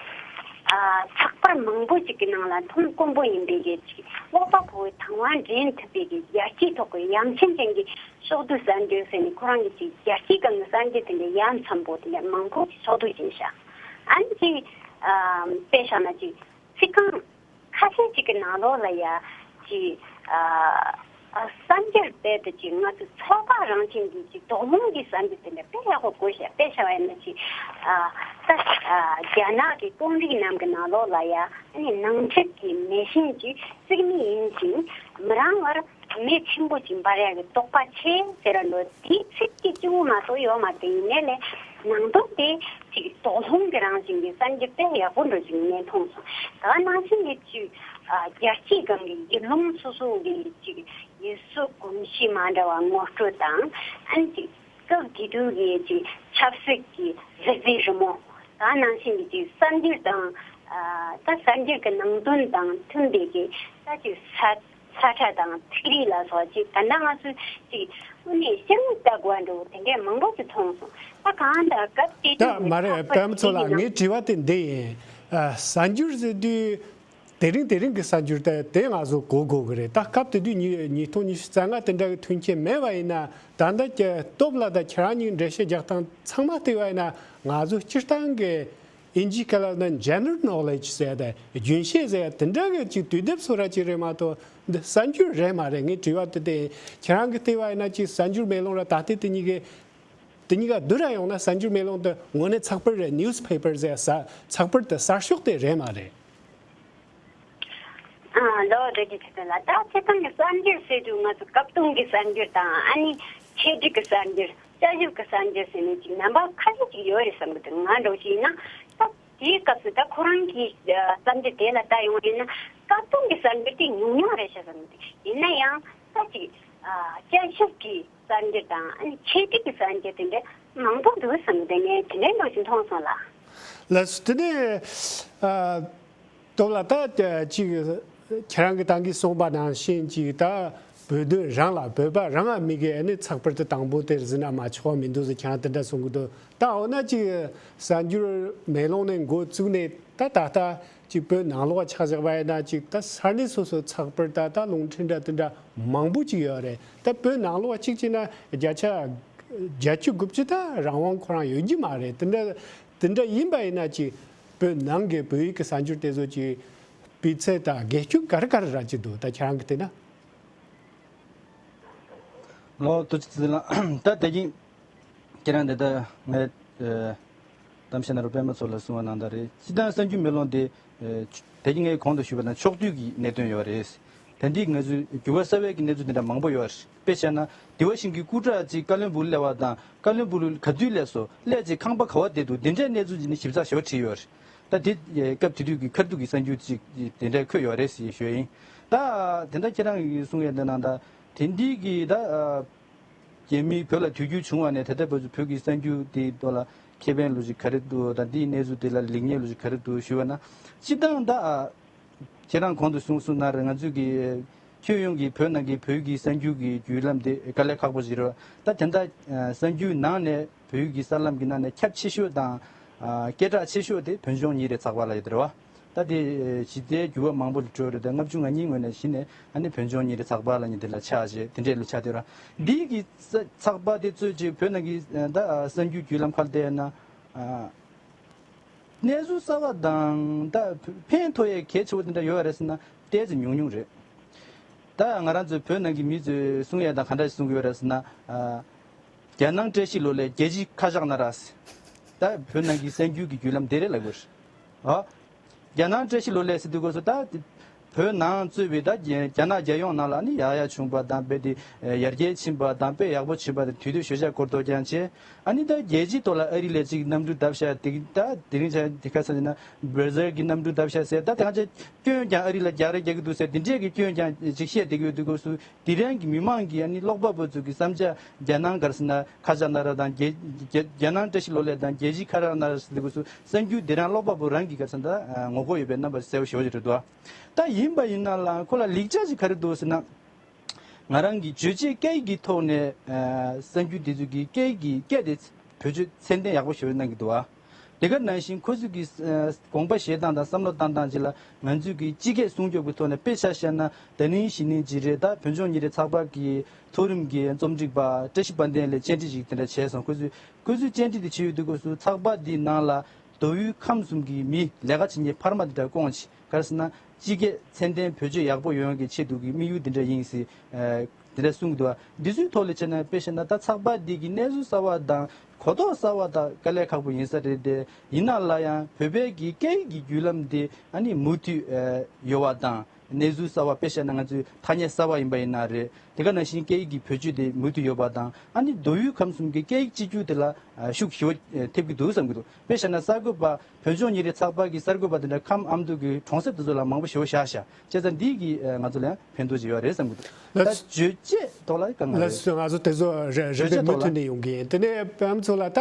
ཨ་ཚགས་པར་མང་པོ་ཅིག་གི་ནང་ལ་མཐོང་དཀོན་པོ་ཡིན་པའི་གི་ཅིག་ཀློག་པ་པོའི་དང་བ་འདྲེན་ཐུབ་པའི་གི་རྒྱལ་སྤྱིའི་ཐོག་གི་ཡ་མཚན་ཅན་གྱི་ཕྱོགས་བསྡུས་གསར་འགྱུར་ཟེར་ནས་ཁོ་རང་གི་ཅིག་རྒྱལ་སྤྱིའི་སྒང་གི་གསར་འགྱུར་དེ་འདྲ་ཡ་མཚན་པོ་དེ་འདྲ་མང་པོ་ཅིག་ཕྱོགས་བསྡུས་བྱས་བཞག་ཨ་ནི་ཅིག་ཨ་དཔེ་བཞག་ན་ཅིག་ཚིག་རྐང་ཁ་ཤས་ཅིག་གི་ནང་ལོགས་ལ་ཡ་ཅིག་ཨ་ཨ་གསར་འགྱུར་དཔེ་དེ་ཅིག་ང་ཚོ་ཚོད་དཔག་རང་བཞིན་གྱི་ཅིག་དོགས་སློང་གི་གསར་འགྱུར་དེ་འདྲ་དཔེ་ཡག་པོ་བཀོད་བཞག་དཔེ་བཞག་པ་ཡིན་ན་ཅིག་ཨ་ད་ཨ་རྒྱ་ནག་གི་རྩོམ་རིག་རྣམས་ཀྱི་ནང་ལོགས་ལ་ཡ་ཨ་ནི་ནང་ཁྲིག་གི་མེ་ཤིང་གཅིག་རྩིག་མེ་ཡིན་ཞིང་མི་རང་བར་མེ་ཆེན་པོ་ཅིག་འབར་ཡག་གི་དོགས་པ་ཆེ་ཟེར་ར་འགྲོ། དེའི་ཚིག་གི་གཅིག་པུ་མ་གཏོགས་ཡོད་མ་རེད། ཡིན་ནའི་ལས་ནང་དོན་དེ་ཅིག་དོགས་སློང་གི་རང་བཞིན་གྱི་གསར་འགྱུར་དཔེ་ཡག་པོ་འདྲ་ཅིག་ངས་མཐོང་སོང་། ད་ནང་བཞིན་གྱི་ཅིག་ཨ་རྒྱལ་སྤྱིའི་སྒང་གི་ཡུལ་ལུང་སོ་སོ་གི་ཅིག་ཡུལ་སྲོལ་གོམས་གཤིས་མ་འདྲ་བ་ངོ་སྤྲོད་དང་། ཨ་ནི་ཅིག་སྐབས་དེ་དུས་ཀྱི་ཅིག་ཆབ་སྲིད་ཀྱི་གཟི་བརྗིད་རི་མོ། ད་ནང་བཞིན་གྱི་ཅིག་གསར་འགྱུར་དང་། ཨ་ད་གསར་འགྱུར་གྱི་ནང་དོན་དང་མཐུན་པའི་གི་ད་ཅིག་ས་ས་ཁྲ་དང་ཚིག་རིས་ལ་སོགས་ཅིག་ད་ལྟ་ང་ཚོས་ཅིག་དངོས་གནས་ཤེས་རིག་ལྟ་དགོས་པ་འདྲ་བོ་དེ་འདྲས་མང་པོ་ཅིག་མཐོང་སོང་། ད་གང་ལྟར་སྐབས་དེ་ད་དུས་མ་རེད། ཚགས་པར་པད་མ་མཚོ་ལགས། ངའི་དྲི་བ་དེ་འདི་ཡིན། ཨ་གསར་འགྱུར་ཟེར་དུས་དེ་རིང་དེ་རིང་གི་གསར་འགྱུར་དེ་དེ་ང་ཚོ་གོ་དགོས་ཀྱི་རེད། ད་སྐབས་དེ་དུས་ཉིས་ཉིས་སྟོང་ཉི་ཤུ་རྩ་ལྔ་དེ་འདྲ་གི་མཐུན་རྐྱེན་མེད་པ་ཡིན་ན། ད་ལྟ་ཀྱི་སྟོབས་ལ་ད་ཁྱེད་རང་གཉིས་འགྲེལ་བཤད་རྒྱག་སྟངས་ཚང་མ་བལྟས་པ་ཡིན་ན་ང་ཚོ་སྤྱིར་བཏང་གི་ཨིན་ཇིའི་སྐད་ལ་ན་general knowledge ཟེར་ཏེ་རྒྱུན་ཤེས་ཟེར་དེ་འདྲ་གི་ཅིག་དུས་དེབ་བཟོ་འདྲ་ཅིག་རེད་མ་གཏོགས་འདི་གསར་འགྱུར་རེད་མ་རེད། ངའི་དྲི་བ་དེ་དེ་ཁྱེད་རང་གིས་བལྟས་པ་ཡིན་ན་ཅིག་གསར་འགྱུར་མེ་ལོང་ར་ད་ལྟའི་དེ་གཉིས་ཀའི་དེ་གཉིས་ཀ་བསྡུར་ར་ཡོང་ན་གསར་འགྱུར་མེ་ལོང་དེ་དངོས་གནས་ཚགས་པར་རེད། newspaper ཟེར་ས་ཚགས་པར་དེ་གསར་ཤོག་དེ་རེད་མ་རེད། ཨ་ལོ་རེ་ཅིག་ཆེ་ལ་ད་སྤྱིར་བཏང་གི་གསར་འགྱུར་ཟེར་དུས་ང་ཚོ་སྐབས་དུས་ཀྱི་གསར་འགྱུར་དང་། ཨ་ནི་ཆེད་སྒྲིག་གི་གསར་འགྱུར། བསྐྱར་ཞིབ་ཀྱི་གསར་འགྱུར་ཟེར་ནས་ཅིག་རྣམ་པ་ཁ་ཤས་ཅིག་ཡོད་རེད་བསམ་གི་འདུག་ང་འདྲ་བོ་ཅིག་ཡིན་ན་ད་དེའི་སྐབས་སུ་ད་ཁོ་རང་གི་གསར་འགྱུར་དེ་ལ་ལྟ་ཡོང་ཡིན་ན་སྐབས་དུས་ཀྱི་གསར་འགྱུར་དེ་ཉུང་ཉུང་རེད་ཤག་བསམ་གི་འདུག་ཡིན་ན་ཡང་ད་ཅིག་བསྐྱར་ཞིབ་ཀྱི་གསར་འགྱུར་དང་། ཨ་ནི་ཆེད་སྒྲིག་གི་གསར་འགྱུར་དེ་འདྲ་མང་པོ་འདུག་བསམ་གི་འདུག་ངས་དེ་འདྲའི་འདྲ་བོ་ཅིག་མཐོང་སོང་ལགས། ལགས་སོ། དེ་ནས་ཨ། སྟོབས་ལགས། ད་ཅིག་ཁྱེད་རང་གིས་ད་གིན་གསུངས་པ་ནང་བཞིན་ཅིག་ད་བོད་དོན་རང་ལ་བོད་པ་རང་ལ་དམིགས་ཀྱི་ཨ་ནི་ཚགས་པར་དེ་དང་པོ་དེར་གཟིགས་ན་མ་ཆོག་པ་མི་འདུག་ཟེར་ཁྱེད་རང་དེ་འདྲ་གསུང་གི་འདུག་ད་འོ་ན་ཅིག་གསར་འགྱུར་མེ་ལོང་ནས་འགོ་བཙུགས་ནས་ད་ད་ལྟ་ཅིག་བོད་ནང་ལོགས་ཆ་བཞག་པ་ཡིན་ན་ཅིག་ད་ས་གནས་སོ་སོའི་ཚགས་པར་ད་ད་རླུང་འཕྲིན་འདྲ་དེ་འདྲ་མང་པོ་ཅིག་ཡོད་རེད། ད་བོད་ནང་ལོགས་གཅིག་བྱས་ན་བརྒྱ་ཆ་བརྒྱད་ཅུ་དགུ་བཅུ་ད་རང་དབང་ཁོ་རང་ཡོད་རྒྱུ་མ་རེད། དེ་འདྲ་དེ་འདྲ་ཡིན་པ་ཡིན་ན་ཅིག་བོད་ནང་གི་བོད་ཡིག་གི་གསར་འགྱུར་དེ་ཚོ་ཅིག་སྤུས་ཚད་དང་རྒྱས་ཤུགས་ག་རེ་ག་རེ་རག་གི་འདུག་ད་ཁྱེད་རང་གིས་བལྟས་ན། ལོ་ཐུགས་རྗེ་ཆེ་ལགས། ད་དེ་གིན་ཁྱེད་རང་འདི་ལྟར་ངས་ཨ་གཏམ་བཤད་གནང་རོགས་པད་མ་མཚོ་ལགས་གསུངས་པ་ནང་ལྟར་རེད། སྤྱིར་བཏང་གསར་འགྱུར་མེ་ལོང་དེ་ཨ་དེ་གིན་ངས་གོང་དུ་ཞུས་པ་ནང་ཕྱོགས་བསྡུས་ཀྱི་གནད་དོན་ཡོད་རེད། དེ་འདྲའི་ང་ཚོའི་འགྱུར་བ་གསར་བའི་གི་གནས་ཚུལ་འདི་འདྲ་མང་པོ་ཡོད་རེད། དཔེ་བཞག་ན་དེ་བ་ཞིག་གི་སྐུ་དྲག་ཅིག་ཀ་བློན་སྦུག་ལ་སླེབས་པ་དང་། ཀ་བློན་སྦུག་ལ་ག་དུས་སླེབས་སོང་། སླེབས་རྗེས་ཁང་པ་ག་པར་བསྡད་འདུག་འདི་འདྲའི་གནས་ཚུལ་ཅིག་ནི་ཞིབ་ཚགས་ཞེ་པོ་བྲིས་ཡོད་རེད། ད་དེ་སྐབས་དེ་དུས་ཀྱི་ཁ་ཐུག་གི་གསར་འགྱུར་ཅིག་དེ་འདྲ་འཁོད་ཡོད་རེད་ཟེར་ཞུ་ཡིན། ད་དེ་འདྲ་ཁྱེད་རང་གིས་གསུང་ཡས་འདི་ནང་ད་དེ་འདྲའི་གི་ད་རྒྱ་མི་བོད་ལ་དུས་འགྱུར་བྱུང་བ་ནས་ད་ལྟ་བར་དུ་བོད་ཀྱི་གསར་འགྱུར་དེ་ཐོག་ལ་ཁེ་ཕན་ལོ་ཞིག་ག་རེ་འདུག་ད་འདིའི་གནས་ཚུལ་དེ་ལ་ལེགས་ཉེས་ལོ་ཞིག་ག་རེ་འདུག་ཞུ་བ་ན། སྤྱིར་བཏང་ད་ཁྱེད་རང་གོང་དུ་གསུངས་གསུངས་ན་རེད། ང་ཚོས་ཀྱི་ ཁྱོན་ཡོངས་ཀྱི་བོད་ནང་གི་བོད་ཀྱི་གསར་འགྱུར་གྱི་བརྒྱུད་ལམ་དེ་དཀའ་ལས་ཁག་པོ་ཞིག་རེད་བ། ད་དེ་འདྲ་གསར་འགྱུར་ནང་ནས་བོད་ཀྱི་གསར་ལམ་གྱི་ནང་ནས་ཁྱབ་ཆེ་ཤོས་དང་། སྐད་གྲགས་ཆེ་ཤོས་དེ་བོད་ལྗོངས་ཉིན་རེའི་ཚགས་པར་ལབ་ཡོད་རེད་བ། ད་དེ་གཞི་རྩའི་འགྱུར་བ་མང་པོ་ལ་འགྲོ་རེད། ད་ལྔ་བཅུ་ང་གཉིས་ངོས་ནས་གཞི་ནས་ཨ་ནི་བོད་ལྗོངས་ཉིན་རེའི་ཚགས་པར་ལབ་མཁན་དེ་ལ་ཆགས་བྱས་དེ་འདྲས་ལ་ཆགས་བསྡད་ར། འདི་གི་ཚ་ཚགས་པར་དེ་གཙོས་བྱས་བོད་ནང་གི་ད་གསར་འགྱུར་བརྒྱུད་ལམ་ཁག་དེ་ན། གནས་ཚུལ་གསར་བ་དང་ད་ཕན་ཐོགས་ཡས་གལ་ཆེ་བོ་དེ་འདྲ་ཡོད་རེད་ཟེར་ན་ཏོག་ཙམ་ཉུང་ཉུང་རེད། ད་ང་རང་ཚོའི་བོད་ནང་གི་མི་ཚོས་གསུང་ཡས་དང་ག་འདྲ་ཞིག་གསུང་གི་ཡོད་རེད་ཟེར་ན། རྒྱ་ནང་བཀྲ་ཤིས་གློག་ཀླད། རྒྱལ་སྤྱི་ཁ་བཞག་ན་ར། ད་བོད་ནང་གི་གསར་འགྱུར་གྱི་བརྒྱུད་ལམ་དེ་རེད་ལབ་དགོས་རེད། ཨ། རྒྱ་ནང་བཀྲ་ཤིས་གློག་ཀླད་ཟེར་དུས་སྐབས་སུ་ད། བོད་ནང་གཙོས་པའི་ད་རྒྱ་རྒྱ་ནག་རྒྱལ་ཡོངས་ནང་ལ་ནི་ཡག་ཡག་བྱུང་པ་དང་། དཔེ་དེ་ཡར་རྒྱས་ཕྱིན་པ་དང་། དཔེ་ཡག་པོ་ཕྱིན་པ་དང་། དུས་དུས་ཞོད་འཇགས་སྐོར་གཏོང་རྐྱང་བྱས། ཨ་ནི་ད་རྒྱལ་སྤྱིའི་ཐོག་ལ་ཨ་རི་ལ་ཅིག་གནམ་གྲུ་བརྡབས་ཤག་དེ་ད་དེ་རིང་ཆ་དེ་ག་ས་ཡིན་ན་བྷར་ཛིལ་གྱི་གནམ་གྲུ་བརྡབས་ཤག་ཟེར། ད་དེ་ག་ཚོད་སྐྱོན་ཀྱང་ཨ་རི་ལ་རྒྱག་རེ་རྒྱག་གི་འདུག་ཟེར། དེ་འདྲས་ཀྱི་སྐྱོན་ཀྱང་ཅིག་བཤད་བསྡད་ཀྱི་ཡོད་དུས་སྐབས་སུ། དེ་རིང་གི་མི་མང་གི་ཨ་ནི་ཀློག་པ་པོ་ཚོ་གི་བསམ་འཆར། རྒྱ་ནང་ག་རེ་ཟེར་ན་ཁ་བཞག་ན་ར་དང་། རྒྱལ་རྒྱལ་རྒྱ་ནང་བཀྲ་ཤིས་གློག་ཀླད་དང་། རྒྱལ་སྤྱི་ཁ་བཞག་ན་ར་ཟེར་དུས་སྐབས་སུ། གསར་འགྱུར་དེ་རང་ཀློག་པ་པོ་རང་གི་ག་རེ་ཟེར་ན་ད་ངོ་རྒོལ་ཡོད་པའི་རྣམ་པ་གསལ་པོ་ཞེ་པོ་ཅིག་རེད་འདུག། ད་ཡིན་པ་ཡིན་ན་ལ་ཁོ་ལ་ལེགས་ཆ་ཞིག་ག་རེ་འདུག་ཟེར་ན། ང་རང་གི་བརྗོད་བྱའི་སྐད་ཡིག་གི་ཐོག་ནས་ཨ་གསར་འགྱུར་དེ་ཚོ་གི་སྐད་ཡིག་གི་སྐད་དེ་བེད་སྤྱོད་ཚད་ལྡན་ཡག་པོ་ཞེ་པོ་གནང་གི་འདུག་ཨ། དེ་ག་ནང་བཞིན་ཁོ་ཚོ་གི་ཨ་དགོངས་པ་བཞེས་སྟངས་དང་བསམ་བློ་བཏང་སྟངས་ཅིག་ལ་ང་ཚོས་ཀྱི་སྤྱི་སྐད་སྲུང་སྐྱོབ་ཀྱི་ཐོག་ནས། དཔེ་ཆ་བཞག་ན་ད་ནིང་གཞེས་ནིང་ཅིག་རེད། ད་བོད་ལྗོངས་ཉིན་རེའི་ཚགས་པར་གྱི་མཐོ་རིམ་གྱི་རྩོམ་སྒྲིག་པ་བཀྲ་ཤིས་དཔལ་ལྡན་ལགས་བཅར་འདྲི་ཞིག་དེ་འདྲ་བྱས་སོང་། ཁོ་ཚོས་ཁོ་ཚོས་བཅར་འདྲི་དེ་བྱས་ཡོད་དུས་སྐབས་སུ། ཚགས་པར་འདིའི་ནང་ལ་མདོ་དབུས་ཁམས་གསུམ་གྱི་མི་ལས་ཀ་བྱེད་མཁན་ཕར་མ་དེ་འདྲ་བསྐོངས་བྱས། ག་རེ་ཟེར་ན། སྤྱི་སྐད་ཚད་ལྡན་བེད་སྤྱོད་ཡག་པོ་ཡོང་གི་ཆེད་དུ་གི་དམིགས་ཡུལ་འདི་འདྲ་ཡིན་ཟེར། ཨ་འདི་འདྲ་གསུང་གི་འདུག་བ། འདི་ཚོའི་ཐོག་ལ་བྱས་ན་དཔེ་བཤད་ན་ད་ཚགས་པར་འདི་གི་གནས་ཚུལ་གསར་བ་དང་གོ་རྟོགས་གསར་བ་དང་དཀའ་ལས་ཁག་པོ་ཡིན་ས་རེད་དེ། ཡིན་ན་ལ་ཡང་བོད་པའི་གི་སྐད་ཡིག་གི་བརྒྱུད་ལམ་འདི་ཨ་ནི་མུ་མཐུད་ཨ་ཡོད་པ་དང་། གནས་ཚུལ་གསར་བ་དཔེ་བཤད་ན་ང་ཚོའི་ཐ་སྙད་གསར་བ་ཡིན་པ་ཡིན་ན་རེད། དེ་ག་ནང་བཞིན་སྐད་ཡིག་གི་བེད་སྤྱོད་དེ་མུ་མཐུད་ཡོད་པ་དང་། ཨ་ནི་མདོ་དབུས་ཁམས་གསུམ་གྱི་སྐད་ཡིག་གཅིག་གྱུར་དེ་ལ་ཨ་ཤུགས་ཞེ་པོ་ཨ་ཐེབས་ཀྱི་འདུག་བསམ་གྱི་འདུག། དཔེ་བཤད་ན་གསར་འགོད་པ། བོད་ལྗོངས་ཉིན་རེའི་ཚགས་པར་གྱི་གསར་འགོད་པ་དེ་འདྲ་ཁམས་ཨ་མདོ་གི་གྲོང་གསེབ་དེ་ཚོ་ལ་མང་པོ་ཞེ་པོ་བཞག་ཤག། བྱས་ཙང་འདི་གིས་ཨ་ང་ཚོ་ལ་ཡང་ཕན་ཐོགས་ཅིག་ཡོད་རེད་བསམ་གྱི་འདུག། ད་ལགས། བརྗོད་བྱའི་ཐོག་ལ་དཀའ་ངལ་རེད། ལགས་སོ། ང་ཚོ་དེ་ཚོ་རེ་རེ་བརྗོད་བྱའི་བའི་མུ་ཐོག་ལ་མཐུད་ནས་ཡོང་གི་ཡིན། དེ་ནས་བལ་ཚོ་ལ་ད་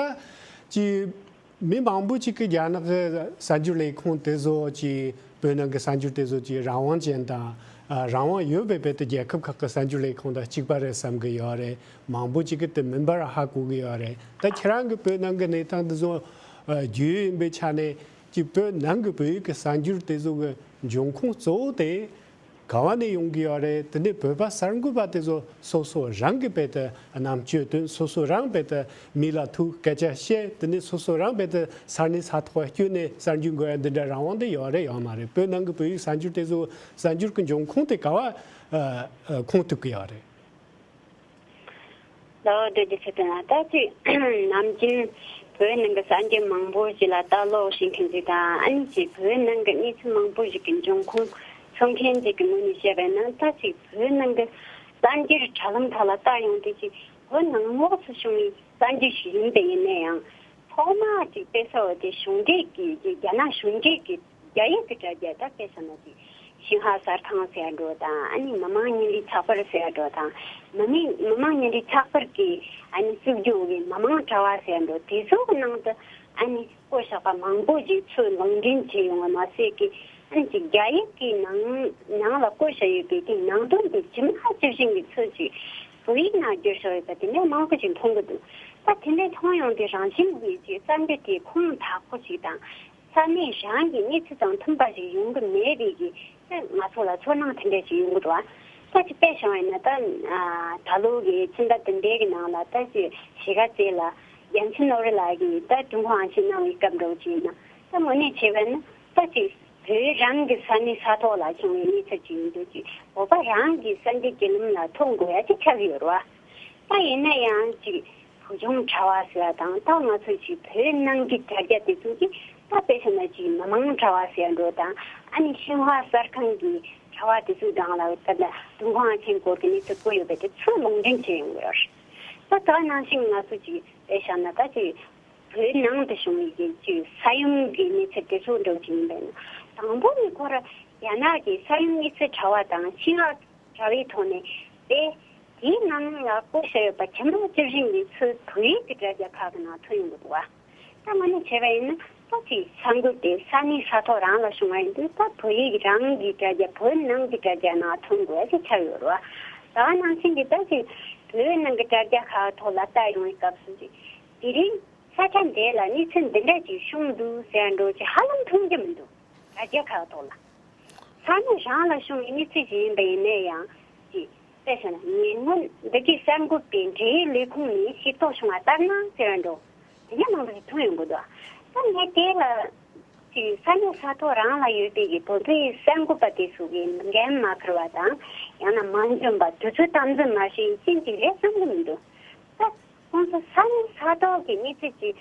ཅི། མི་མང་པོ་ཅིག་གིས་རྒྱ་ནག་གི་གསར་འགྱུར་ལས་ཁུངས་དེ་ཚོ་ཅིག་བོད་ནང་གི་གསར་འགྱུར་དེ་ཚོ་ཅིག་རང་དབང་ཅན་དང་། ཨ་རང་དབང་ཡོད་པའི་བོད་དུ་རྒྱལ་ཁབ་ཁག་གི་གསར་འགྱུར་ལས་ཁུངས་དང་གཅིག་པ་རེད་བསམ་གི་ཡོད་རེད། མང་པོ་ཅིག་གིས་དེ་མིན་པར་ཧ་གོ་གི་ཡོད་རེད། ད་ཁྱེད་རང་གི་བོད་ནང་གི་གནས་སྟངས་དེ་ཚོ་ཨ་རྒྱུས་ཡོད་ཡིན་པའི་ཆ་ནས། ཅིག་བོད་ནང་གི་བོད་ཡིག་གི་གསར་འགྱུར་དེ་ཚོ་གི་འབྱུང་ཁུངས་གཙོ་བོ་དེ་ག་བ་ནས་ཡོང་གི་ཡོད་རེད། དེ་ནས་བོད་པ་གསར་འགོད་པ་དེ་ཚོ་སོ་སོ་རང་གི་བོད་དུ་རྣམ་དཔྱོད་བཏོན། སོ་སོ་རང་བོད་དུ་མི་ལ་ཐུག་སྐད་ཆ་བཤད། དེ་ནས་སོ་སོ་རང་བོད་དུ་ས་གནས་ས་ཐོག་བསྐྱོད་ནས་གསར་འགྱུར་འགོད་ཡ་འདི་འདྲ་རང་དབང་དེ་ཡོད་རེད་ཡོད་མ་རེད། བོད་ནང་གི་བོད་ཡིག་གསར་འགྱུར་དེ་ཚོ་གསར་འགྱུར་གྱི་འབྱུང་ཁུངས་དེ་ག་བ་ཨ་ཨ་ཁུངས་ཐུབ་ཀྱི་ཡོད་རེད། ལའོ་བདེ་སྐྱིད་ཆེ་དོན་ལ། ད་ཅིག་ནམ་རྒྱུན་བོད་ནང་གི་གསར་འགྱུར་མང་པོ་ཞིག་ལ་ལྟ་ཀློག་བྱེད་མཁན་ཅིག་དང་། ཨ་ནི་ཅིག་བོད་ནང་གི་གནས་ཚུལ་མང་པོ་ཞིག་གི་འབྱུང་ཁུངས་འཚོལ་མཁན་ཅིག་གི་ངོས་ནས་བཤད་པ་ཡིན་ན། ད་ཅིག་བོད་ནང་གི་གསར་འགྱུར་དྲ་ལམ་ཁག་ལ་ལྟ་ཡོང་དུས། ཅིག་བོད་ནང་ལོགས་སུ་བྱུང་བའི་གསར་འགྱུར་ཞིག་ཡིན་པ་ཡིན་ན་ཡང་། ཐོག་མ་ཅིག་དཔེ་ས་འོ་དེ་གཞུང་འབྲེལ་གྱི་ཅིག་རྒྱ་ནག་གཞུང་འབྲེལ་གྱི་རྒྱ་ཡིག་གི་དྲ་རྒྱ། ད་དཔེ་བཞག་ན་ཅིག་ཤིན་ཧྭ་གསར་ཁང་ཟེར་འགྲོ་དང་། ཨ་ནི་མི་དམངས་ཉིན་རེའི་ཚགས་པར་ཟེར་འགྲོ་དང་། མི་མི་མི་དམངས་ཉིན་རེའི་ཚགས་པར་གྱི་ཨ་ནི་བཙུགས་རྒྱུ་གི་མི་དམངས་དྲ་བ་ཟེར་འགྲོ། དེ་ཚོ་གི་ནང་དུ་ཨ་ནི་བཀོད་བཞག་པ་མང་པོ་ཞིག་ཚུར་ལུང་འདྲེན་བྱས་ཡོང་བ་མ་ཟད་ཀྱི། ཨ་ནི་ཅིག་རྒྱ་ཡིག་གི་ནང་ནང་ལ་བཀོད་བཞག་ཡོད་པའི་དེའི་ནང་དོན་དེ་ཇི་མ་ཇི་བཞིན་གྱི་ཚུལ་ཅིག་བོད་ཡིག་ནང་བསྒྱུར་བཞག་ཡོད་པ་དེ་འདྲ་མང་པོ་ཞིག་མཐོང་གི་འདུག། ད་དེ་འདྲ་མཐོང་ཡོང་དུས་རང་བཞིན་གྱིས་ཅིག་གསར་འགྱུར་དེ་ཁུངས་དག་པོ་ཞིག་དང་། ས་གནས་རང་གི་གནས་ཚུལ་དང་མཐུན་པ་ཞིག་ཡོང་གི་མེད་པའི་གི། ད་ང་ཚོ་ལ་ཚོར་སྣང་དེ་འདྲ་ཞིག་ཡོང་གི་འདུག་ཨ། ད་ཅིག་དཔེ་བཞག་པ་ཡིན་ན། ད་ཨ་ད་ལོ་གི་ཕྱི་ཟླ་འདི་འདྲའི་གི་ནང་ལ་ད་ཅིག་གཞིས་ཀ་རྩེ་ལ་རྒྱལ་མཚན་ནོར་བུ་ལགས་ཀྱིས་ད་ཀྲུང་གོ་ཨང་ཆིས་གནང་བའི་སྐབས་འདྲ་བོ་ཅིག་ཡིན་ན། ད་དངོས་གནས་བྱས་པ་ཡིན་ན། ད་ཅིག་བོད་རང་གི་ས་གནས་ས་ཐོག་ལ་བྱུང་བའི་གནས་ཚུལ་ཅིག་ཡིན་དུས། ཅིག་བོད་པ་རང་གི་གསར་འགྱུར་བརྒྱུད་ལམ་ལ་ཐོན་དགོས་ཡ་ཅིག་ཆགས་ཀྱི་ཡོད་རེད་བ། ད་ཡིན་ན་ཡང་ཅིག་བོད་ལྗོངས་དྲ་བ་ཟེར་བ་དང་། ད་ང་ཚོ་ཅིག་བོད་ནང་གི་དྲ་རྒྱ་དེ་ཚོ་གི། ད་དཔེ་བཞག་ན་ཅིག་མི་དམངས་དྲ་བ་ཟེར་འགྲོ་དང་། ཨ་ནི་ཤིན་ཧྭ་གསར་ཁང་གི་དྲ་བ་དེ་ཚོའི་སྒང་ལ་ད་ལྟ་ཀྲུང་གོ་ཨང་ཆིན་སྐོར་གྱི་གནས་ཚུལ་བཀོད་ཡོད་པ་དེ་ཚུར་ལུང་འདྲེན་བྱས་ཡོང་གི་ཡོད་རེད། ད་དེ་ནང་བཞིན་ང་ཚོ་ཅིག་དཔེ་བཞག་ན། ད་ཅིག་བོད་ནང་དུ་བྱུང་བའི་གི་ཅིག་ས་ཡོམ་གྱི་གནས་ཚུལ་དེ་ཚོ་འདྲ་བོ་ཅིག་ཡིན་པས་ན། དང་པོ་ནས་ཁོ་ར་རྒྱ་ནག་གི་ས་ཡོམ་གནས་ཚུལ་དྲ་བ་དང་ཤིན་ཧྭ་དྲ་བའི་ཐོག་ནས་དཔེ་དེའི་ནང་ལ་བཀོད་བཞག་ཡོད་པ་ཇི་མ་ཇི་བཞིན་གྱི་ཚུལ་བོད་ཡིག་གི་དྲ་རྒྱ་ཁག་གི་ནང་ཐོན་ཡོང་གི་འདུག་བ། ད་དངོས་གནས་བྱས་པ་ཡིན་ན། ད་ཅིག་གསར་འགོད་དེ་ས་གནས་ས་ཐོག་རང་ལ་བྱུང་བ་ཡིན་དུས། ད་བོད་ཡིག་རང་གི་དྲ་རྒྱ། བོད་ནང་གི་དྲ་རྒྱ་ནང་ཐོན་དགོས་ཞེས་ཆགས་ཡོད་རེད་བ། ད་ག་ནང་བཞིན་གྱི་ད་ཅིག་བོད་ནང་གི་དྲ་རྒྱ་ཁག་ཐོག་ལ་ལྟ་ཡོང་བའི་སྐབས་སུ་ཅིག་དེ་རིང་ས་ཆ་འདི་ལ་གནས་ཚུལ་འདི་འདྲ་ཅིག་བྱུང་འདུག་ཟེར་འགྲོ་ཅིག་ཧ་ལམ་མཐོང་རྒྱུ་མི་འདུག། དྲ་རྒྱ་ཁག་ཐོག་ལ། ས་གནས་རང་ལ་བྱུང་བའི་གནས་ཚུལ་ཞིག་ཡིན་པ་ཡིན་ན་ཡང་། ཅིག་དཔེ་བཞག་ན་ཉེ་སྔོན་འདི་གའི་གསར་འགོད་པའི་འབྲེལ་ཡོད་ལས་ཁུངས་ནས་ཤེས་རྟོགས་བྱུང་བ་ལྟར་ན་ཟེར་བ་འགྲོ། དེ་འདྲ་མང་པོ་ཞིག་ཐོན་ཡོང་གི་འདུག། ད་ངས་དེ་ལ་ཅིག་ས་གནས་ས་ཐོག་རང་ལ་ཡོད་པའི་གི་བོད་པའི་གསར་འགོད་པ་དེ་ཚོ་གིས་འགན་མ་འཁུར་བ་དང་། ཡང་ན་མ་འཇོན་པ། དུས་ཚོད་དམ་འཛིན་མ་བྱས་རྐྱེན་ཅིག་རེད་བསམ་གི་མི་འདུག། ད་ཁོང་ཚོ་ས་གནས་ས་ཐོག་གི་གནས་ཚུལ་ཅིག་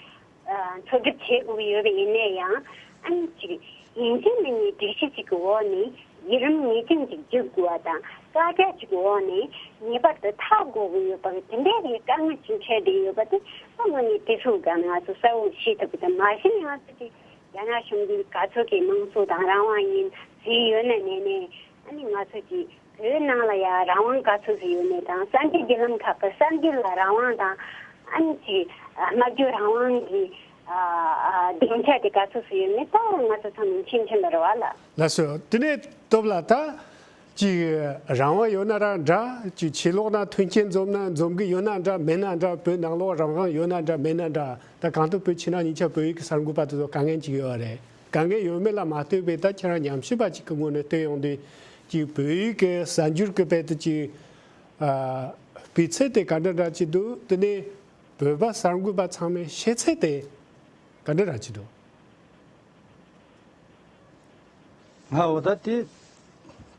ཨ་འཚོལ་སྒྲུབ་བྱེད་དགོས་ཀྱི་ཡོད་པ་ཡིན་ན་ཡང་། ཨ་ནི་ཅིག་ཡིན་གཅིག་མིན་གཉིས་སྒྲིག་གཞི་ཅིག་གི་འོག་ནས་ཡུན་རིང་ངེས་ཅན་ཅིག་བརྒྱུད་དགོས་པ་དང་། བཀའ་རྒྱ་ཅིག་གི་འོག་ནས་ངེས་པར་དུ་འཐབ་དགོས་ཀྱི་ཡོད་པ་གི་དེ་འདྲའི་རིགས་དཀའ་ངལ་ཅིག་འཕྲད་བསྡད་ཡོད་པ་དེ། ད་དངོས་གནས་དེ་ཚོའི་སྒང་ང་ཚོ་གསལ་བོ་ཤེས་ཐུབ་ཀྱི་འདུག། མ་གཞི་ང་ཚོ་ཅིག་རྒྱ་ནག་གཞུང་གིས་ག་ཚོད་ཀྱི་དམངས་གཙོ་དང་རང་དབང་ཡིན་ཟེར་ཡོད་ན་ནས་ནས། ཨ་ནི་ང་ཚོ་ཅིག་བོད་ནང་ལ་ཡང་རང་དབང་ག་ཚོད་ཟིག་ཡོད་མེད་དང་། གསར་འགྱུར་བརྒྱུད་ལམ་ཁག་གི་གསར་འགྱུར་ལ་རང་དབང་དང་། ཨ་ནི་ཅིག་སྨྲ་བརྗོད་རང་དབང་གི་ཨ་ཨ་སྡིངས་ཆ་དེ་ག་ཚོད་ཟིག་ཡོད་མེད་ད་ང་ཚོ་ཚང་མས་མཁྱེན་མཁྱེན་པ་རེད་བ་ལ། ལགས་སོ། དེ་ནས་སྟོབས་ལགས། ད་ཅིག་རང་དབང་ཡོད་ན་ར་འདྲ། ཅིག་ཕྱི་ལོགས་ན་མཐུན་རྐྱེན་འཛོམས་ན་འཛོམས་ཀྱི་ཡོད་ན་འདྲ། མེད་ན་འདྲ། བོད་ནང་ལོགས་རང་དབང་ཡོད་ན་འདྲ་མེད་ན་འདྲ། ད་གང་ལྟར་བོད་ཕྱི་ནང་གཉིས་ཆ་བོད་ཡིག་གི་གསར་འགོད་པ་དེ་ཚོ་དཀའ་ངལ་ཅིག་ཡོད་རེད། དཀའ་ངལ་ཡོད་མེད་ལ་མ་ལྟོས་པའི་ད་ཁྱེད་རང་ཉམས་ཞིབ་པ་ཅིག་གི་ངོས་ནས་ལྟོས་ཡོང་དུས། ཅིག་བོད་ཡིག་གི་གསར་འགྱུར་གྱི་དཔེ་དེ་ཅིག་ཨ་སྤུས་ཚད་དེ་ག་འདྲ་འདྲ་ཅིག་འདུག། དེ་ནས་བོད་པ་གསར་འགོད་པ་ཚང་མའི་ཤེས་ཚད་དེ་ག་འདྲ་འདྲ་ཅིག་འདུག། ང་འོ་ད་དེ་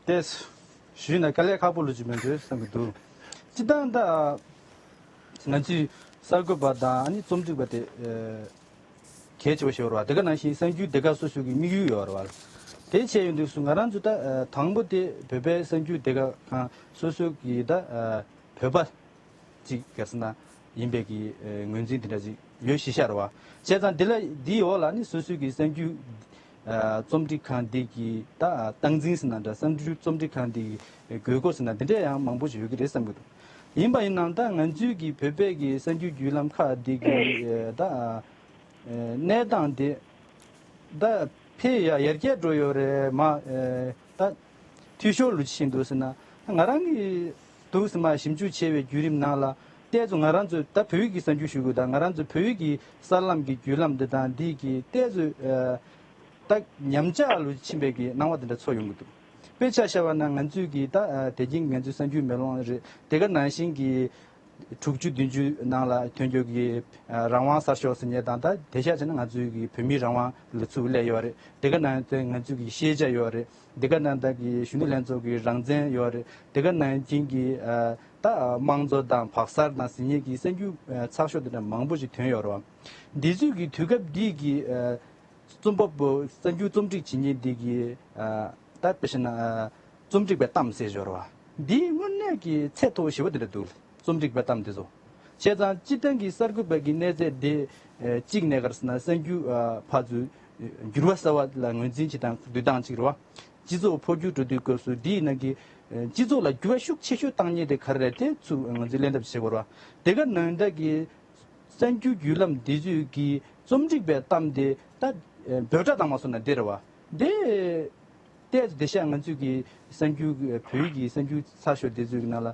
དེ་ཞུས་ན་དཀའ་ལས་ཁག་པོ་ལོས་ཅིག་མི་འདུག་བསམ་གྱི་འདུག། སྤྱིར་བཏང་ད་ང་ཚོའི་གསར་འགོད་པ་དང་ཨ་ནི་རྩོམ་སྒྲིག་པ་དེ་ཨ་གལ་ཆེ་བ་ཞིག་ཡོད་རེད་བ། དེ་ག་ནང་བཞིན་གསར་འགྱུར་སྡེ་ཁག་སོ་སོ་གི་དམིགས་ཡུལ་ཡོད་རེད་བ། དེ་བྱས་ཡོང་དུས་སུ་ང་རང་ཚོ་ད་ཨ་དང་པོ་དེ་བོད་པའི་གསར་འགྱུར་སྡེ་ཁག་ཁང་སོ་སོ་གི་ད་ཨ་བོད་པ་ཅིག་ག་ཟེར་ན་ཡིན་པའི་གི་ཨ་ངོས་འཛིན་དེ་འདྲ་ཅིག་ཡོད་ཤེས་བྱ་རེད་བ། བྱས་ཙང་འདི་ལ་འདིའི་འོག་ལ་ནི་སོ་སོའི་གི་གསར་འགྱུར་ཨ་རྩོམ་སྒྲིག་ཁང་འདི་གི་ད་ཨ་སྟངས་འཛིན་ཟེར་ན་འདྲ། གསར་འགྱུར་རྩོམ་སྒྲིག་ཁང་འདི་གི་དགོས་མཁོ་ཟེར་ན་འདི་འདྲ་ཡང་མང་པོ་ཞིག་ཡོད་ཀྱི་རེད་བསམ་གྱི་འདུག། ཡིན་པ་ཡིན་ནའང་ད་ང་ཚོའི་གི་བོད་པའི་གི་གསར་འགྱུར་བརྒྱུད་ལམ་ཁག་འདི་གི་ཨ་ད་ཨ་གནས་སྟངས་དེ་ད་འཕེལ་ཡ་ཡར་རྒྱས་འགྲོ་ཡོད་རེད་མ། ཨེ་ད་འཐུས་ཤོར་ལུགས་ཕྱིན་འདུག་ཟེར་ན། ང་རང་གི་འདུག་སེ་མ་ཞིབ་འཇུག་བྱས་པའི་བརྒྱུད་རིམ་ནང་ལ་ཏོག་ཙམ་ང་རང་ཚོའི་ད་བོད་ཡིག་གི་གསར་འགྱུར་ཞུ་དགོས། ད་ང་རང་ཚོའི་བོད་ཡིག་གི་གསར་ལམ་གྱི་བརྒྱུད་ལམ་འདི་དང་འདི་གི་ཏོག་ཙམ་ཨེ་ད་ཉམས་ཆག་ལུགས་ཕྱིན་པའི་གི་སྣང་བ་འདི་འདྲ་ཚོར་ཡོང་གི་འདུག། དཔེ་ཆ་བཞག་པ་ན་ང་ཚོའི་གི་ད་ཨེ་དེ་རིང་ང་ཚོའི་གསར་འགྱུར་མེ་ལོང་རེད། དེ་ག་ནང་བཞིན་གྱི་དྲུག་ཅུ་བདུན་ཅུ་ནང་ལ་ཐོན་རྒྱུ་གི་ཨ་རང་དབང་གསར་ཤོག་ཟེར་མཁན་དང་། ད་དེ་ཤ་ཆེ་ན་ང་ཚོའི་གི་བོད་མིའི་རང་དབང་ལ་ཚུར་སླེབས་ཡོད་རེད། དེ་ག་ནང་བཞིན་ང་ཚོའི་གི་ཤེས་བྱ་ཡོད་རེད། དེ་ག་ནང་བཞིན་གྱི་གཞོན་ནུ་ལྷན་ཚོགས་ཀྱི་རང་བཙན་ཡོད་རེད། དེ་ག་ནང་བཞིན་གྱི་ཨ་ད་དམངས་གཙོ་དང་བག་གསར་དང་ཟེར་མཁན་གྱི་གསར་འགྱུར་ཨ་ཚགས་ཤོག་དེ་འདྲ་མང་པོ་ཞིག་ཐོན་ཡོད་རེད་བ། འདི་ཚོའི་གི་དུས་སྐབས་འདི་གི་ཨ་རྩོམ་པ་པོ་གསར་འགྱུར་རྩོམ་སྒྲིག་བྱེད་མཁན་འདི་གི་ཨ་ད་དཔེ་བཞག་ན་ཨ་རྩོམ་སྒྲིག་པའི་གཏམ་ཟེར་ཞོར་བ། འདིའི་དངོས་གནས་ཀྱི་ཚད་མཐོ་པོ་ཞེ་པོ་དེ་འདྲ་འདུག། རྩོམ་སྒྲིག་པའི་གཏམ་དེ་ཚོ། བྱས་ཙང་སྤྱིར་བཏང་གི་གསར་འགོད་པ་གི་གནས་ཚད་དེ་ཨ་གཅིག་ནས་ག་རེ་ཟེར་ན་གསར་འགྱུར་ཨ་ཕར་ཚུར་འགྱུར་བ་གསར་བ་ལ་ངོས་འཛིན་བྱེད་སྟངས་བསྡུར་སྟངས་གཅིག་རེད་བ། སྤྱི་ཚོགས་འཕོ་འགྱུར་འགྲོ་དུས་སྐབས་སུ་འདིའི་ནང་གི་ཨ་སྤྱི་ཚོགས་ལ་འགྱུར་བ་ཤུགས་ཆེ་ཤོས་བཏང་མཁན་དེ་ག་རེ་རེད། དེ་ཚུར་ང་ཚོས་ལན་འདེབས་བྱེད་དགོས་རེད་བ། དེ་ག་ནང་བཞིན་གྱི་གསར་འགྱུར་བརྒྱུད་ལམ་འདི་ཚོས་ཀྱི་རྩོམ་སྒྲིག་པའི་གཏམ་དེ་ད་འབོད་སྒྲ་བཏང་བ་སོང་ན་འདི་རེད་བ། འདི་ཏོག་ཙམ་བདེ་ཤག་ང་ཚོས་ཀྱི་གསར་འགྱུར་བོད་ཡིག་གི་གསར་འགྱུར་ཚགས་ཤོག་འདི་ཚོའི་ནང་ལ་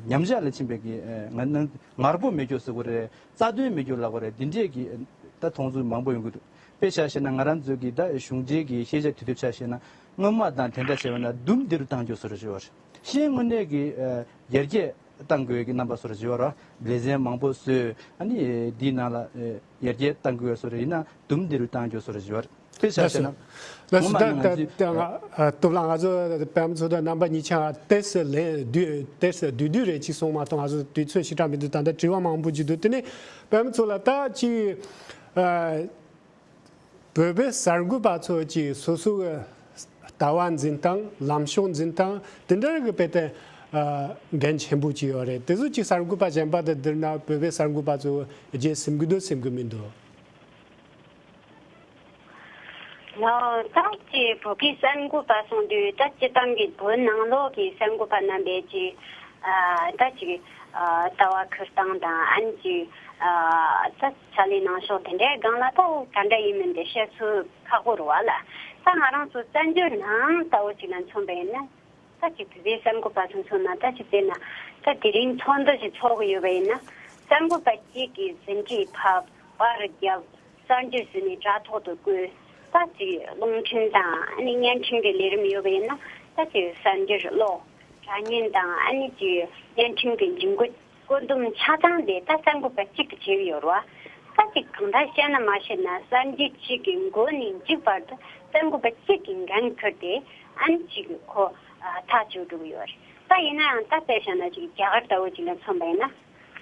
ཉམས་ཆག་ལ་ཕྱིན་པའི་གི་ང་ནང་ངར་པོ་མེད་རྒྱུ་ཟེར་དགོས་རེད། རྩ་དོན་མེད་རྒྱུ་ལབ་དགོས་རེད། འདི་འདྲས་ཀྱི་ད་མཐོང་ཚུལ་མང་པོ་ཡོང་གི་འདུག། དཔེ་ཆ་བཞག་ན་ང་རང་ཚོའི་གི་ད་གཞུང་འབྲེལ་གྱི་ཤེས་བྱ་དུས་དེབ་ཆ་བཞག་ན་སྔོན་མ་དང་དེ་འདྲ་བྱས་པ་ན་དུམ་བདེ་རུ་བཏང་རྒྱུ་བཟོ་འདྲ་ཞིག་ཡོད་རེད། གཞན་དངོས་གནས་ཀྱི་ཡར་རྒྱས་བཏང་དགོས་ཀྱི་རྣམ་པ་བཟོ་འདྲ་ཞིག་ཡོད་རེད། ལེ་ཚན་མང་པོ་བཟོས། ཨ་ནི་འདིའི་ནང་ལ་ཡར་རྒྱས་བཏང་དགོས་བཟོ་འདྲ་ཡིན་ན་དུམ་བདེ་རུ་བཏང་རྒྱུ་བཟོ་འདྲ་ཞིག་ཡོད་རེད། དཔེ་ཆ་བཞག་ན་ལགས་སོ། ད་ད་ད་ང་ཨ་སྟོབས་ལགས་ང་ཚོ་པད་མ་མཚོ་དང་རྣམ་པ་གཉིས་ཆ་ཏོག་ཙམ་ལན་བསྡུས་ཏོག་ཙམ་བསྡུས་བསྡུས་རེ་གཅིག་གསུངས་མ་གཏོགས་ང་ཚོ་དུས་ཚོད་ཞེ་དྲག་མི་འདུག། ད་ལྟ་དྲི་བ་མང་པོ་ཅིག་འདུག། དེ་ནས་པད་མ་མཚོ་ལགས་ད་ཅིག་ཨ། བོད་པའི་གསར་འགོད་པ་ཚོ་ཀྱིས་སོ་སོའི་ལྟ་བ་འཛིན་སྟངས། ལམ་ཕྱོགས་འཛིན་སྟངས་དེ་འདྲ་གི་དཔེ་དེ་ཨ་འགན་ཆེན་པོ་ཅིག་ཡོད་རེད། དེ་ཚོ་ཅིག་གསར་འགོད་པ་གཞན་པ་དང་བསྡུར་ན་བོད་པའི་གསར་འགོད་པ་ཚོ་རྒྱལ་སེམས་ཀྱི་འདུག་སེམས་ཀྱི་མི་འདུག། ལགས། ད་ཅིག་བོད་ཀྱི་གསར་འགོད་པ་སོང་དུས་ད་སྤྱིར་བཏང་གི་བོད་ནང་ལོགས་ཀྱི་གསར་འགོད་པ་རྣམ་པས་ཅིག་ཨ་ད་ཅིག་ཨ་ལྟ་བ་འཁུར་སྟངས་དང་། ཨ་ནི་ཅིག་ ཨ་ད་ཕྱག་ལས་གནང་ཕྱོགས་དེ་འདྲའི་སྒང་ལ་ད་ག་འདྲ་ཡིན་མིན་དེ་བཤད་ཚུལ་ཁག་པོ་རེད་བ་ལ། ད་ང་རང་ཚོ་བཙན་བྱོལ་ནང་ལྟ་བུ་ཅིག་ལ་མཚོན་པ་ཡིན་ན། ད་ཅིག་བོད་པའི་གསར་འགོད་པ་ཚོ་མཚོན་ན། ད་ཅིག་བལྟས་ན་ད་དེ་རིང་ཚོགས་འདུ་ཞིག་ཚོགས་ཀྱི་ཡོད་པ་ཡིན་ན། གསར་འགོད་པ་གཅིག་གིས་ཟིན་བྲིས་ཕབ། པར་བརྒྱབ། གསར་འགྱུར་ཟིན་ནས་དྲ་ཐོག་ཏུ་བཀོད། ད་ཅིག་རླུང་འཕྲིན་དང་ཨ་ནི་བརྙན་འཕྲིན་གྱི་ལས་རིམ་ཡོད་པ་ཡིན་ན། ད་ཅིག་གསར་འགྱུར་ཀློག། དྲ་བརྙན་དང་ཨ་ནི་ཅིག་བརྙན་འཕྲིན་གྱི་འཇུག་སྒོ་བཀོད་འདོམས་ཆ་ཚང་དེ་ད་གསར་འགོད་པ་གཅིག་གིས་བྱས་ཡོད་རེད་བ། ད་ཅིག་གང་ལྟར་བཤད་ན་མ་བཤད་ན་གསར་འགྱུར་གཅིག་གི་མགོ་ནས་མཇུག་བར་དུ་གསར་འགོད་པ་གཅིག་གིས་འགན་ཁུར་ཏེ་ཨ་ནི་ཅིག་ཁོ་ཐག་གཅོད་འགྲོ་གི་ཡོད་རེད། ད་ཡིན་ན་ཡང་ད་དཔེ་བཞག་ན་ཅིག་རྒྱ་གར་ལྟ་བུ་ཅིག་ལ་མཚོན་པ་ཡིན་ན།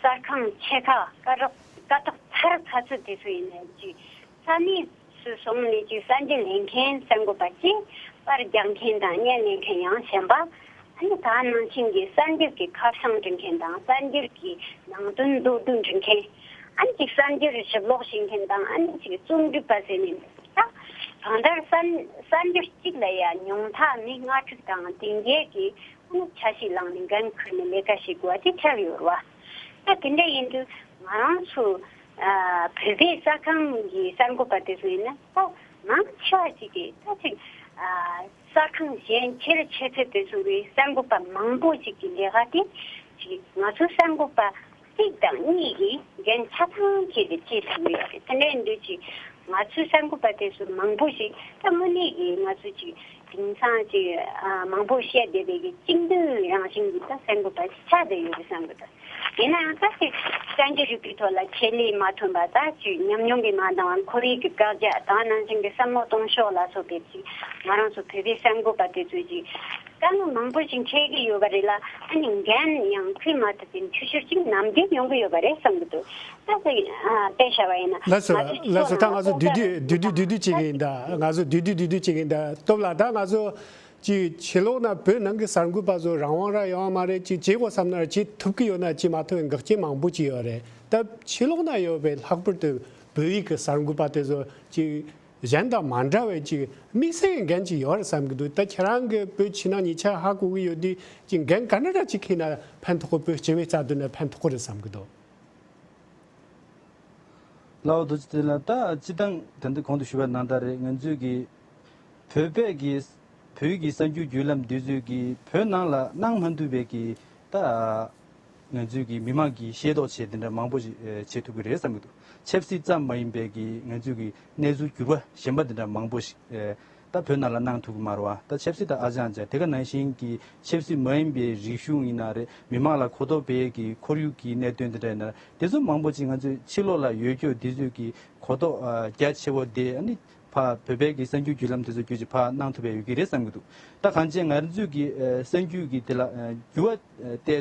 གསར་ཁང་ཆེ་ཁག་སྐད་གྲགས་སྐད་གྲགས་ཚ་རུ་ཚ་ཚོད་དེ་ཚོ་ཡིན་ན་ཅིག་ས་གནས་སུ་སོང་ནས་ཅིག་གསར་འགྱུར་ལེན་མཁན་གསར་འགོད་པ་གཅིག། པར་རྒྱག་མཁན་དང་བརྙན་ལེན་མཁན་ཡང་གཞན་པ། ཨ་ནི་ད་ནང་བཞིན་གྱི་གསར་འགྱུར་གྱི་ཁ་བྱང་འབྲི་མཁན་དང་གསར་འགྱུར་གྱི་ནང་དོན་མདོར་བསྡུས་འབྲི་མཁན། ཨ་ནི་ཅིག་གསར་འགྱུར་ཞིབ་ཀློག་བྱེད་མཁན་དང་ཨ་ནི་ཅིག་རྩོམ་སྒྲིག་པ་ཟེར་ནས། ད་གང་ལྟར་གསར་གསར་འགྱུར་གཅིག་ལ་ཡང་ཉུང་མཐའ་མི་ལྔ་དྲུག་དང་དེ་འགའ་གི་ཨ་ནི་ཆ་ཤས་བླངས་ནས་འགན་ཁུར་ནས་ལས་ཀ་བྱེད་དགོས་པ་དེ་ཆགས་ཡོད་རེད་བ། ད་དེ་འདྲ་ཡིན་དུས་ང་རང་ཚོ་ཨ་བོད་པའི་གསར་ཁང་གི་གསར་འགོད་པ་དེ་ཚོ་ཡིན་ན་ད་མང་ཆེ་བ་ཅིག་གིས་ད་ཅིག་ཨ་གསར་ཁང་གཞན་ཆེ་རུ་ཆེ་ཚད་དེ་ཚོ་གི་གསར་འགོད་པ་མང་པོ་ཅིག་གི་ལས་ཀ་དེ་ཅིག་ང་ཚོའི་གསར་འགོད་པ་གཅིག་དང་གཉིས་ཀྱིས་འགན་ཆ་ཚང་བྱས་ཏེ་བྱེད་ཐུབ་ཀྱི་ཡོད་རེད། དེ་འདྲ་ཡིན་དུས་ཅིག་ང་ཚོའི་གསར་འགོད་པ་དེ་ཚོ་མང་པོ་ཞིག་ད་དངོས་གནས་ཀྱི་ང་ཚོ་ཅིག་དེང་སང་ཅིག་ཨ་མང་པོ་བཤད་བསྡད་པའི་གི་གཅིག་མཐུན་རང་བཞིན་གྱི་ད་གསར་འགོད་པ་ཆགས་བསྡད་ཡོད་རེད་བསམ་གི་འདུག་ཡིན་ནའང་ད་ཅིག་གསར་འགྱུར་རིག་པའི་ཐོག་ལ་ཆེད་ལས་མ་ཐོན་པ། ད་ཅིག་ཉམས་མྱོང་གིས་མ་འདང་བ། ཁོར་ཡུག་གི་བཀག་རྒྱ་དང་ནང་བཞིན་གྱི་བསམ་བློ་གཏོང་ཕྱོགས་ལ་སོགས་པའི་ཅིག་ང་རང་ཚོ་བོད་པའི་གསར་འགོད་པ་དེ་ཚོས་ཅིག་དཀའ་ངལ་མང་པོ་ཞིག་འཕྲད་ཀྱི་ཡོད་པ་རེད་ལ། ཨ་ནི་འགན་ཡང་ཁུར་མ་ཐུབ་པའི་འཐུས་ཤོར་ཅིག་ནམ་རྒྱུན་ཡོང་གི་ཡོད་པ་རེད་བསམ་གྱི་འདུག་ད་དེ་ཨ་དཔེ་བཞག་པ་ཡིན་ན། ལགས་སོ། ང་ཚོའི་ལགས་སོ། ད་ང་ཚོ་བསྡུས་བསྡུས་བསྡུས་བསྡུས་བསྡུས་བྱེད་ཀྱི་ཡིན་ད། ང་ཚོ་བསྡུས་བསྡུས་བསྡུས་བསྡུས་བྱེད་ཀྱི་ཡིན་ད། སྟོབས་ལགས། ད་ང་ཚོ་ཅིག་ཕྱི་ལོགས་ན་བོད་ནང་གི་གསར་འགོད་པ་ཚོ་རང་དབང་ར་ཡོད་མ་རེད། ཅིག་བྱེད་དགོས་བསམ་ན་བྱེད་ཐུབ་ཀྱི་ཡོད་ན་བྱེད་མ་ཐུབ་པའི་འགག་རྐྱེན་མང་པོ་ཅིག་ཡོད་རེད། ད་ཕྱི་ལོགས་ན་ཡོད་པའི་ལྷག་པར་དུ་བོད་ཡིག་གི་གསར་འགོད་པ་དེ་ཚོ་ཅིག་གཞན་དང་མ་འདྲ་བའི་ཅིག་དམིགས་བསལ་གྱི་འགན་ཅིག་ཡོད་རེད་བསམ་གྱི་འདུག་ད་ཁྱེད་རང་གིས་བོད་ཕྱི་ནང་གཉིས་ཆ་ཧ་གོ་གི་ཡོད་དུས། ཅིག་འགན་ག་འདྲ་འདྲ་ཅིག་འཁྱེར་ན་ཕན་ཐོགས་གི། བོད་སྤྱི་བའི་རྩ་དོན་ལ་ཕན་ཐོགས་གི་རེད་བསམ་གྱི་འདུག་ལའོ་རྡོ་རྗེ་བཙན་ལགས། ད་སྤྱིར་བཏང་ད་ལྟ་གོང་དུ་ཞུས་པ་ནང་ལྟར་རེད། ང་ཚོས་ཀྱི་བོད་པའི་གི་བོད་ཀྱི་གསར་འགྱུར་བརྒྱུད་ལམ་འདི་ཚོས་ཀྱི་བོད་ནང་ལ་གནང་མ་ཐུབ་པའི་གི་ད་ང་ཚོས་ཀྱི་མི་མང་གི་ཤེས་རྟོགས་བྱེད་དེ་འདྲ་མང་པོ་ཞིག་ཨེ་བྱེད་ཐུབ་ཀྱི་རེད་བསམ་གྱི་འདུག་ཆབ་སྲིད་ཙམ་མ་ཡིན་པའི་གི་ང་ཚོས་ཀྱི་གནས་ཚུལ་འགྱུར་བ་གཞན་པ་དེ་འདྲ་མང་པོ་ཞིག་ཨེ་ད་བོད་ནང་ལ་གནང་ཐུབ་ཀྱི་མ་རེད་བ། ད་ཆབ་སྲིད་དང་ཨ་ཅང་ཅང་དེ་ག་ནང་བཞིན་གྱི་ཆབ་སྲིད་མ་ཡིན་པའི་རིག་གཞུང་ཡིན་ན་རེད། མི་མང་ལ་གོ་རྟོགས་སྤེལ་གྱི་ཁོར་ཡུག་གི་གནད་དོན་དེ་འདྲ་ཡིན་ན་རེད། དེ་ཚོ་མང་པོ་ཅིག་ང་ཚོས་ཕྱི་ལོགས་ལ་ཡོད་རྒྱུ་དེ་ཚོས་ཀྱི་གོ་རྟོགས་ཨ་རྒྱ་ཆེ་བོ་དེ་ཨ་ནི་ཕ་བོད་པའི་གི་གསར་འགྱུར་བརྒྱུད་ལམ་དེ་ཚོ་བརྒྱུད་ཅིག་ཕ་གནང་ཐུབ་པ་ཡོད་ཀྱི་རེད་བསམ་གྱི་འདུག་ད་གང་ཅི་ང་ཚོས་ཀྱི་ཨ་གསར་འགྱུར་གྱི་དེ་ལ་ཨ་འགྱུར་བ་ཨ་ཏོག་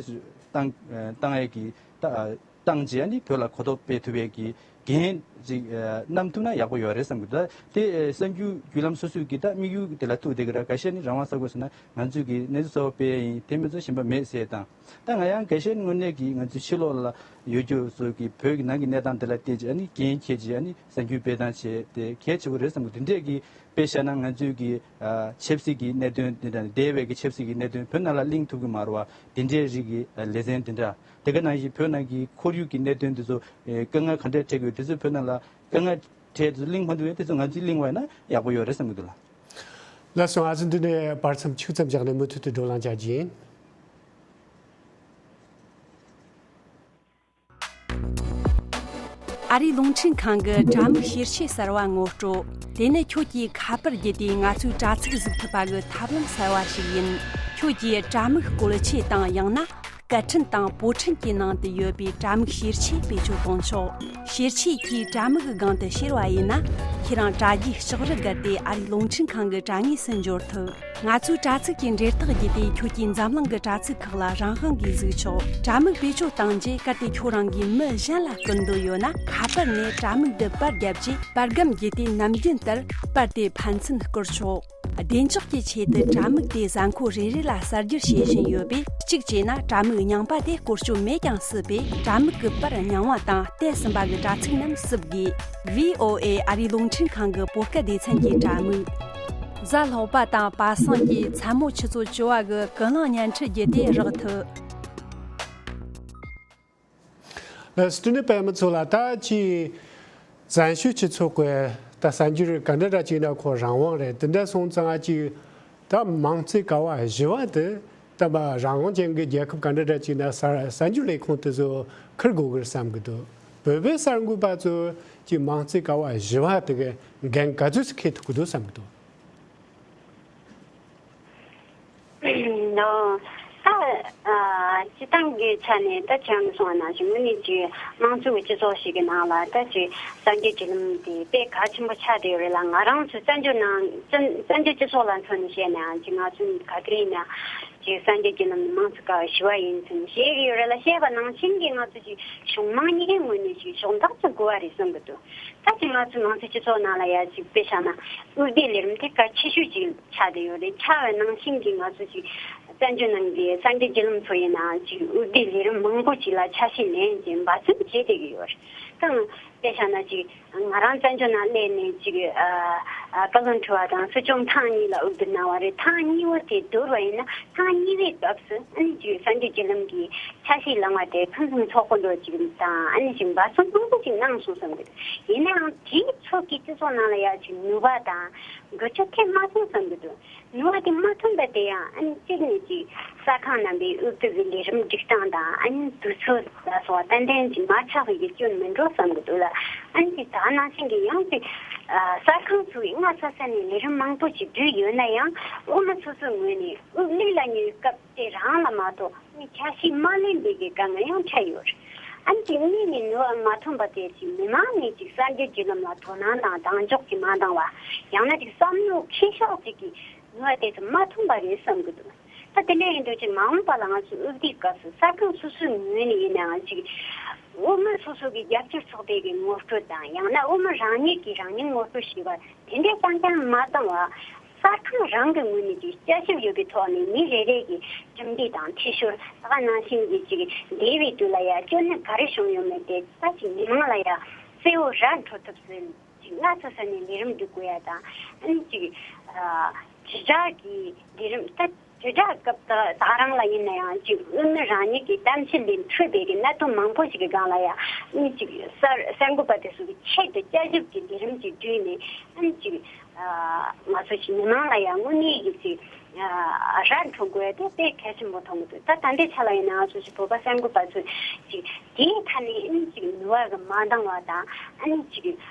ཙམ་བཏང་ཨ་བཏང་ཡས་ཀྱི་ད་ཨ་བཏང་རྗེས་ཨ་ནི་བོད་ལ་གོ་རྟོགས་སྤེལ་ཐུབ་པའི་གི་འགན་ཅིག་ཨ་བསྣམས་ཐུབ་ན་ཡག་པོ་ཡོད་རེད་བསམ་གྱི་འདུག་ད་དེ་ཨ་གསར་འགྱུར་བརྒྱུད་ལམ་སོ་སོའི་གི་ད་དམིགས་ཡུལ་དེ་ལ་ཐུག་བསྡད་ཀྱི་རེད། ཁ་ཤས་ནི་རང་དབང་གསར་འགོད་ཟེར་ན་ང་ཚོས་ཀྱི་གནས་ཚུལ་གསར་པ་སྤེལ་ཡ་ཡིན། དེ་མིན་ཚོ་གཞན་པ་མེད་ཟེར་དང་། ད་ང་ཡང་འགའ་ཤས་དངོས་གནས་ཀྱི་ང་ཚོའི་ཕྱི་ལོགས་ལ་ཡོད་རྒྱུ་ཚོ་གི་བོད་ཀྱི་ནང་གི་གནས་སྟངས་དེ་ལ་བལྟས་རྗེས་ཨ་ནི་འགན་འཁྱེར་རྗེས་ཨ་ནི་གསར་འགྱུར་སྤེལ་སྟངས་བྱས་དེ་གལ་ཆེ་བོ་རེད་བསམ་གི། དེ་འདྲས་ཀྱི་དཔེ་བཞག་ན་ང་ཚོའི་གི་ཨ་ཆབ་སྲིད་ཀྱི་གནད་དོན་དེ་འདྲ་འདས་པའི་གི་ཆབ་སྲིད་ཀྱི་གནད་དོན་བོད་ནང་ལ་གླེང་ཐུབ་ཀྱི་མ་རེད་བ། དེ་འདྲས་རིགས་ཀྱི་ཨ་ལེ་ཚན་དེ་འདྲ། དེ་ག་ནང་བཞིན་བོད་ནང་གི་ཁོར་ཡུག་གི་གནད་དོན་དེ་ཚོ་ཨེ་དཀའ་ངལ་ག་འདྲས་འཕྲད་ཀྱི་ཡོད། དེ་ཚོ་བོད་ནང་ལ་དཀའ་ངལ་འཕྲད་དེ་ཚོ་གླེང་མ་ཐུབ་པས། དེ་ཚོ་ང་ཚོས་གླེང་བ་ཡིན་ན་ཡག་པོ་ཡོད་རེད་བསམ་གི་འདུག་ལ། ལགས་སོ། ང་ཚོ་འདི་ནས་བར་མཚམས་ཆུང་ཙམ་བཞག་ནས་མུ་མཐུད་དུ་བགྲོ་གླེང་བྱ་རྒྱུ་ཡིན། ཨ་རིའི་རླུང་འཕྲིན་ཁང་གི་དྲ་མིག་ཤེར་ཆས་གསར་བ་ངོ་སྤྲོད། དེ་ནི་ཁྱོད་ཀྱིས་ཁ་པར་བརྒྱུད་དེ་ང་ཚོའི་དྲ་ཚིགས་གཟིགས་ཐུབ་པ་གི་ཐབས་ལམ་གསར་བ་ཞིག་ཡིན། ཁྱོད་ཀྱིས་དྲ་མིག་བཀོལ་ཆས་དང་ཡང་ན་སྐད་འཕྲིན་དང་པོ་འཕྲིན་གྱི་ནང་དུ་ཡོད་པའི་དྲ་མིག་ཤེར་ཆས་བེད་སྤྱོད་གཏོང་ཆོག་ཤེར་ཆས་ཀྱིས་དྲ་མིག་གི་སྒང་དུ་ཤར་བ་ཡིན་ན། ཁྱེད་རང་དྲ་རྒྱའི་ལྕགས་རི་བརྒལ་ཏེ་ཨ་རིའི་རླུང་འཕྲིན་ཁང་གི་དྲ་ངོས་སུ་འབྱོར་ཐུབ། ང་ཚོའི་དྲ་ཚིགས་ཀྱི་འབྲེལ་ཐག་བརྒྱུད་དེ་ཁྱོད་ཀྱིས་འཛམ་གླིང་གི་དྲ་ཚིགས་ཁག་ལ་རང་དབང་གིས་གཟིགས་ཆོག་དྲ་མིག་བེད་སྤྱོད་བཏང་རྗེས་གལ་ཏེ་ཁྱོད་རང་གིས་མི་གཞན་ལ་བསྐུར་འདོད་ཡོད་ན། ཁ་པར་ནས་དྲ་མིག་ཏུ་པར་བརྒྱབ་རྗེས་པར་སྒམ་བརྒྱུད་དེ་ནམ་རྒྱུན་ལྟར་པར་དེ་ཕན་ཚུན་བསྐུར་ཆོག་བདེ་འཇགས་ཀྱི་ཆེད་དུ་དྲ་མིག་དེ་གཟའ་འཁོར་རེ་རེ་ལ་གསར་བསྒྱུར་བྱེད་བཞིན་ཡོད་པས། གཅིག་བྱས་ན་དྲ་མིག་རྙིང་པ་དེ་བཀོལ་སྤྱོད་མེད་ཀྱང་སྲིད་པས། དྲ་མིག་གི་པར་རྙིང་བ་དང་བལྟས་ཟིན་པ་གི་དྲ་ཚིགས་རྣམས་བསུབ་དགོས། ཝི་ཨོ་ཨེ་ཨ་རིའི་རླུང་འཕྲིན་ཁང་གི་བོད་སྐད་སྡེ་ཚན་གྱི་དྲ་མིག་གཟའ་ལྷག་པ་དང་པ་སངས་ཀྱི་མཚན་མོ་ཆུ་ཚོད་བཅུ་པ་གི་ཀུན་གླེང་བརྙན་འཕྲིན་བརྒྱུད་དེ་རག་ཐུབ། ལགས་སོ། དེ་ནས་པད་མ་མཚོ་ལགས། ད་ཅིག་བཙན་བྱོལ་སྤྱི་ཚོགས་ཀྱི་ད་གསར་འགྱུར་ག་འདྲ་འདྲ་ཅིག་ན་ཁོ་རང་དབང་རེད། དེ་འདྲ་སོང་ཙང་ཅིག་ད་མང་གཙོའི་ཀ་བ་བཞི་བ་དེ་ད་མ་རང་དབང་ཅན་གྱི་རྒྱལ་ཁབ་ག་འདྲ་འདྲ་ཅིག་ན་གསར་གསར་འགྱུར་ལས་ཁུངས་དེ་ཚོ་ཁུར་དགོས་ཀྱི་རེད་བསམ་གྱི་འདུག་བོད་པའི་གསར་འགོད་པ་ཚོ་ཅིག་མང་གཙོའི་ཀ་བ་བཞི་བ་དེ་གི་འགན་ག་ཚོད་ཅིག་འཁྱེར་ཐུབ་ཀྱི་འདུག་བསམ་གྱི་འདུག་ནོ། ད་ཨ་སྤྱི་བཏང་གི་ཆ་ནས་ད་ཁྱེད་རང་གསུངས་པ་ནང་བཞིན་དངོས་གནས་ཀྱི་དམངས་གཙོའི་སྤྱི་ཚོགས་ཤིག་གི་ནང་ལ་ད་ཅིག་གསར་འགྱུར་བརྒྱུད་ལམ་དེ་དཔེ་གལ་ཆེན་པོ་ཆགས་བསྡད་ཡོད་རེད་ལ། ང་རང་ཚོ་བཙན་བྱོལ་ནང་བཙན་བཙན་བྱོལ་སྤྱི་ཚོགས་ལ་མཚོན་ནས་བཤད་ནའང་ཅིག་ང་ཚོ་ག་དུས་ཡིན་ན་ཅིག་གསར་འགྱུར་བརྒྱུད་ལམ་ནི་དམངས་གཙོ་ཀ་བ་བཞི་བ་ཡིན་ཚུལ་བཤད་ཀྱི་ཡོད་རེད་ལ། བཤད་པ་ནང་བཞིན་གྱི་ང་ཚོ་ཅིག་གཞུང་མང་གཉིས་ཀའི་ངོས་ནས་ཅིག་ཕྱོགས་འདག་ཅིག་དགོས་པ་རེད་བསམ་གྱི་འདུག་ད་ཅིག་ང་ཚོ་མང་གཙོའི་སྤྱི་ཚོགས་ནང་ལ་ཡ་ཅིག་དཔེ་བཞག་ན་དབུས་སྡེའི་ལས་རིམ་དེ་གལ་ཆེ་ཤོས་ཅིག་ཆགས་བསྡད་ཡོད་རེད། ཆགས་པའི་ནང་བཞིན་གྱི་ང་ཚོ་ཅིག་བཙན་བྱོལ་ནང་གི་གསར་འགྱུར་བརྒྱུད་ལམ་ཚོ་ཡིན་ནའང་ཅིག་དབུས་སྡེའི་ལས་རིམ་མང་པོ་ཅིག་ལ་ཆ་ཤས་ལེན་གྱིན་འབད་བརྩོན་བྱེད་བསྡད་ཀྱི་ཡོད་རེད། ད་དཔེ་བཞག་ན་ཅིག་ང་རང་བཙན་བྱོལ་ནང་སླེབས་ནས་ཅིག་ཨ་ཨ་བཀའ་བློན་ཁྲི་པ་དང་སྲིད་སྐྱོང་ཐེངས་གཉིས་ལ་དབུ་བསྡུ་གནང་བ་རེད། ཐེངས་གཉིས་པ་དེ་བསྡུར་བ་ཡིན་ན་ཐེངས་གཉིས་པའི་སྐབས་སུ་ཨ་ནི་ཅིག་གསར་འགྱུར་བརྒྱུད་ལམ་གྱི་ཆ་ཤས་བླངས་པ་དེ་ཕུན་སུམ་ཚོགས་པོ་འདྲ་ཅིག་དང་ཨ་ནི་ཅིག་འབད་བརྩོན་མང་པོ་ཅིག་གནང་སོང་བསམ་གྱི་འདུག་ཡིན་ནའང་དེའི་ཚོད་ཀྱིས་སྤྱི་ཚོགས་ནང་ལ་ཡ་ཅིག་ནུས་པ་དང་འགུལ་སྐྱོད་ཐེབས་མ་སོང་བསམ་གྱི་འདུག་ནུས་པ་དེ་མ་ཐོན་པ་དེ་ཡང་ཨ་ནི་གཅིག་ནས་ཅིག་གསར་ཁང་རྣམ་པའི་དབུ་བསྡུ་གི་ལས་རིམ་སྒྲིག་སྟངས་དང་ཨ་ནི་དུས་ཚོད་ལ་སོགས་པ་ཏན་ཏན་ཅིག་མ་ཆགས་པའི་རྒྱུ་རྐྱེན་མིན་འགྲོ་བསམ་གྱི་འདུག་ལ། ཨ་ནི་ཅིག་ད་ནང་བཞིན་གྱི་ཡང་ཅིག་གསར་ཁང་ཚོ་གིས་སྔ་ས་ས་ནས་ལས་རིམ་མང་པོ་ཅིག་བསྒྲུབས་ཡོད་ན་ཡང་དབུ་མ་སོ་སོའི་ངོས་ནས་དབུ་མའི་ལ་ཉེ་བའི་སྐབས་དེ་རང་ལ་མ་གཏོགས་ནི་ཆ་ཤས་མ་ལེན་པའི་གི་དཀའ་ངལ་ཡང་འཕྲད་ཡོད་རེད། ཨ་ནི་དེ་གཉིས་ནས་ནུས་པ་མ་ཐོན་པ་དེ་ཅིག་མི་མང་ནས་ཅིག་གསར་འགྱུར་བརྒྱུད་ལམ་ལ་དོ་སྣང་དང་གདེང་འཇོག་ཅིག་མ་འདང་བ། ཡང་ན་ཅིག་བསམ་བློ་འཁྱེར་ཤོག་ཅིག་གི་ནུས་པ་དེ་ཚོ་མ་ཐོན་པ་རེད་བསམ་གི་འདུག་ད་དེ་འདྲ་ཡིན་དུས་ཅིག་མ་འོངས་པ་ལ་ང་ཚོ་དབུ་བསྡུའི་སྐབས་སུ་གསར་ཁང་སོ་སོའི་ངོས་ནས་ཡིན་ནའང་ཅིག་དབུ་མ་སོ་སོ་གི་རྒྱབ་སྐྱོར་ཚོགས་པའི་གི་ངོ་སྤྲོད་དང་ཡང་ན་དབུ་མ་རང་ཉིད་ཀྱིས་རང་ཉིད་ངོ་སྤྲོད་ཞུས་པ་དེ་འདྲའི་རྐྱང་རྐྱང་མ་བཏང་བ། གསར་ཁང་རང་གི་ངོས་ནས་ཀྱི་བསྐྱར་ཞིབ་ཡོད་པའི་ཐོག་ནས་མི་རེ་རེ་གི་གྲུབ་འབྲས་དང་འཐུས་ཤོར་ད་ག་ནང་བཞིན་གྱི་ཅིག་འདས་པའི་དུས་ལ་ཡ་སྐྱོན་ནི་ག་རེ་བྱུང་ཡོད་མེད་དེ་ད་ཅིག་མི་མང་ལ་ཡ་གསལ་བོ་ར་འཕྲོད་ཐུབ་ཚུལ་ཅིག་སྔ་ཚོད་ས་ནས་ལས་རིམ་སྒྲིག་དགོས་ཡ་དང་ཨ་ནི་ཅིག་ཨ་དྲིལ་བསྒྲགས་ཀྱི་ལས་རིམ་ད་དྲིལ་བསྒྲགས་སྐབས་ད་ད་རང་ལ་ཡིན་ན་ཡང་ཅིག་དབུ་མའི་རང་ཉིད་ཀྱི་གཏམ་བཤད་ལས་འཕྲོས་པའི་གི་གནད་དོན་མང་པོ་ཞིག་གི་སྒང་ལ་ཡ་ཨ་ནི་ཅིག་གསར་གསར་འགོད་པ་དེ་ཚོ་གི་ཆེད་དུ་བསྐྱར་ཞིབ་ཀྱི་ལས་རིམ་ཅིག་བསྒྲིགས་ནས་ཨ་ནི་ཅིག་ང་ཚོ་ཞིག་མི་མང་ལ་ཡང་དངོས་གནས་ཀྱི་ཅིག་ར་འཕྲོད་དགོས་དེ་དཔེ་གལ་ཆེན་པོ་མཐོང་གི་འདུག་ད་ད་ལྟའི་ཆ་ལ་ཡིན་ན་ང་ཚོ་ཞིག་བོད་པ་གསར་འགོད་པ་ཚོས་ཅིག་དེའི་ཐད་ནས་ཨ་ནི་ཅིག་ནུས་པ་གི་མ་འདང་བ་དང་ཨ་ནི་ཅིག་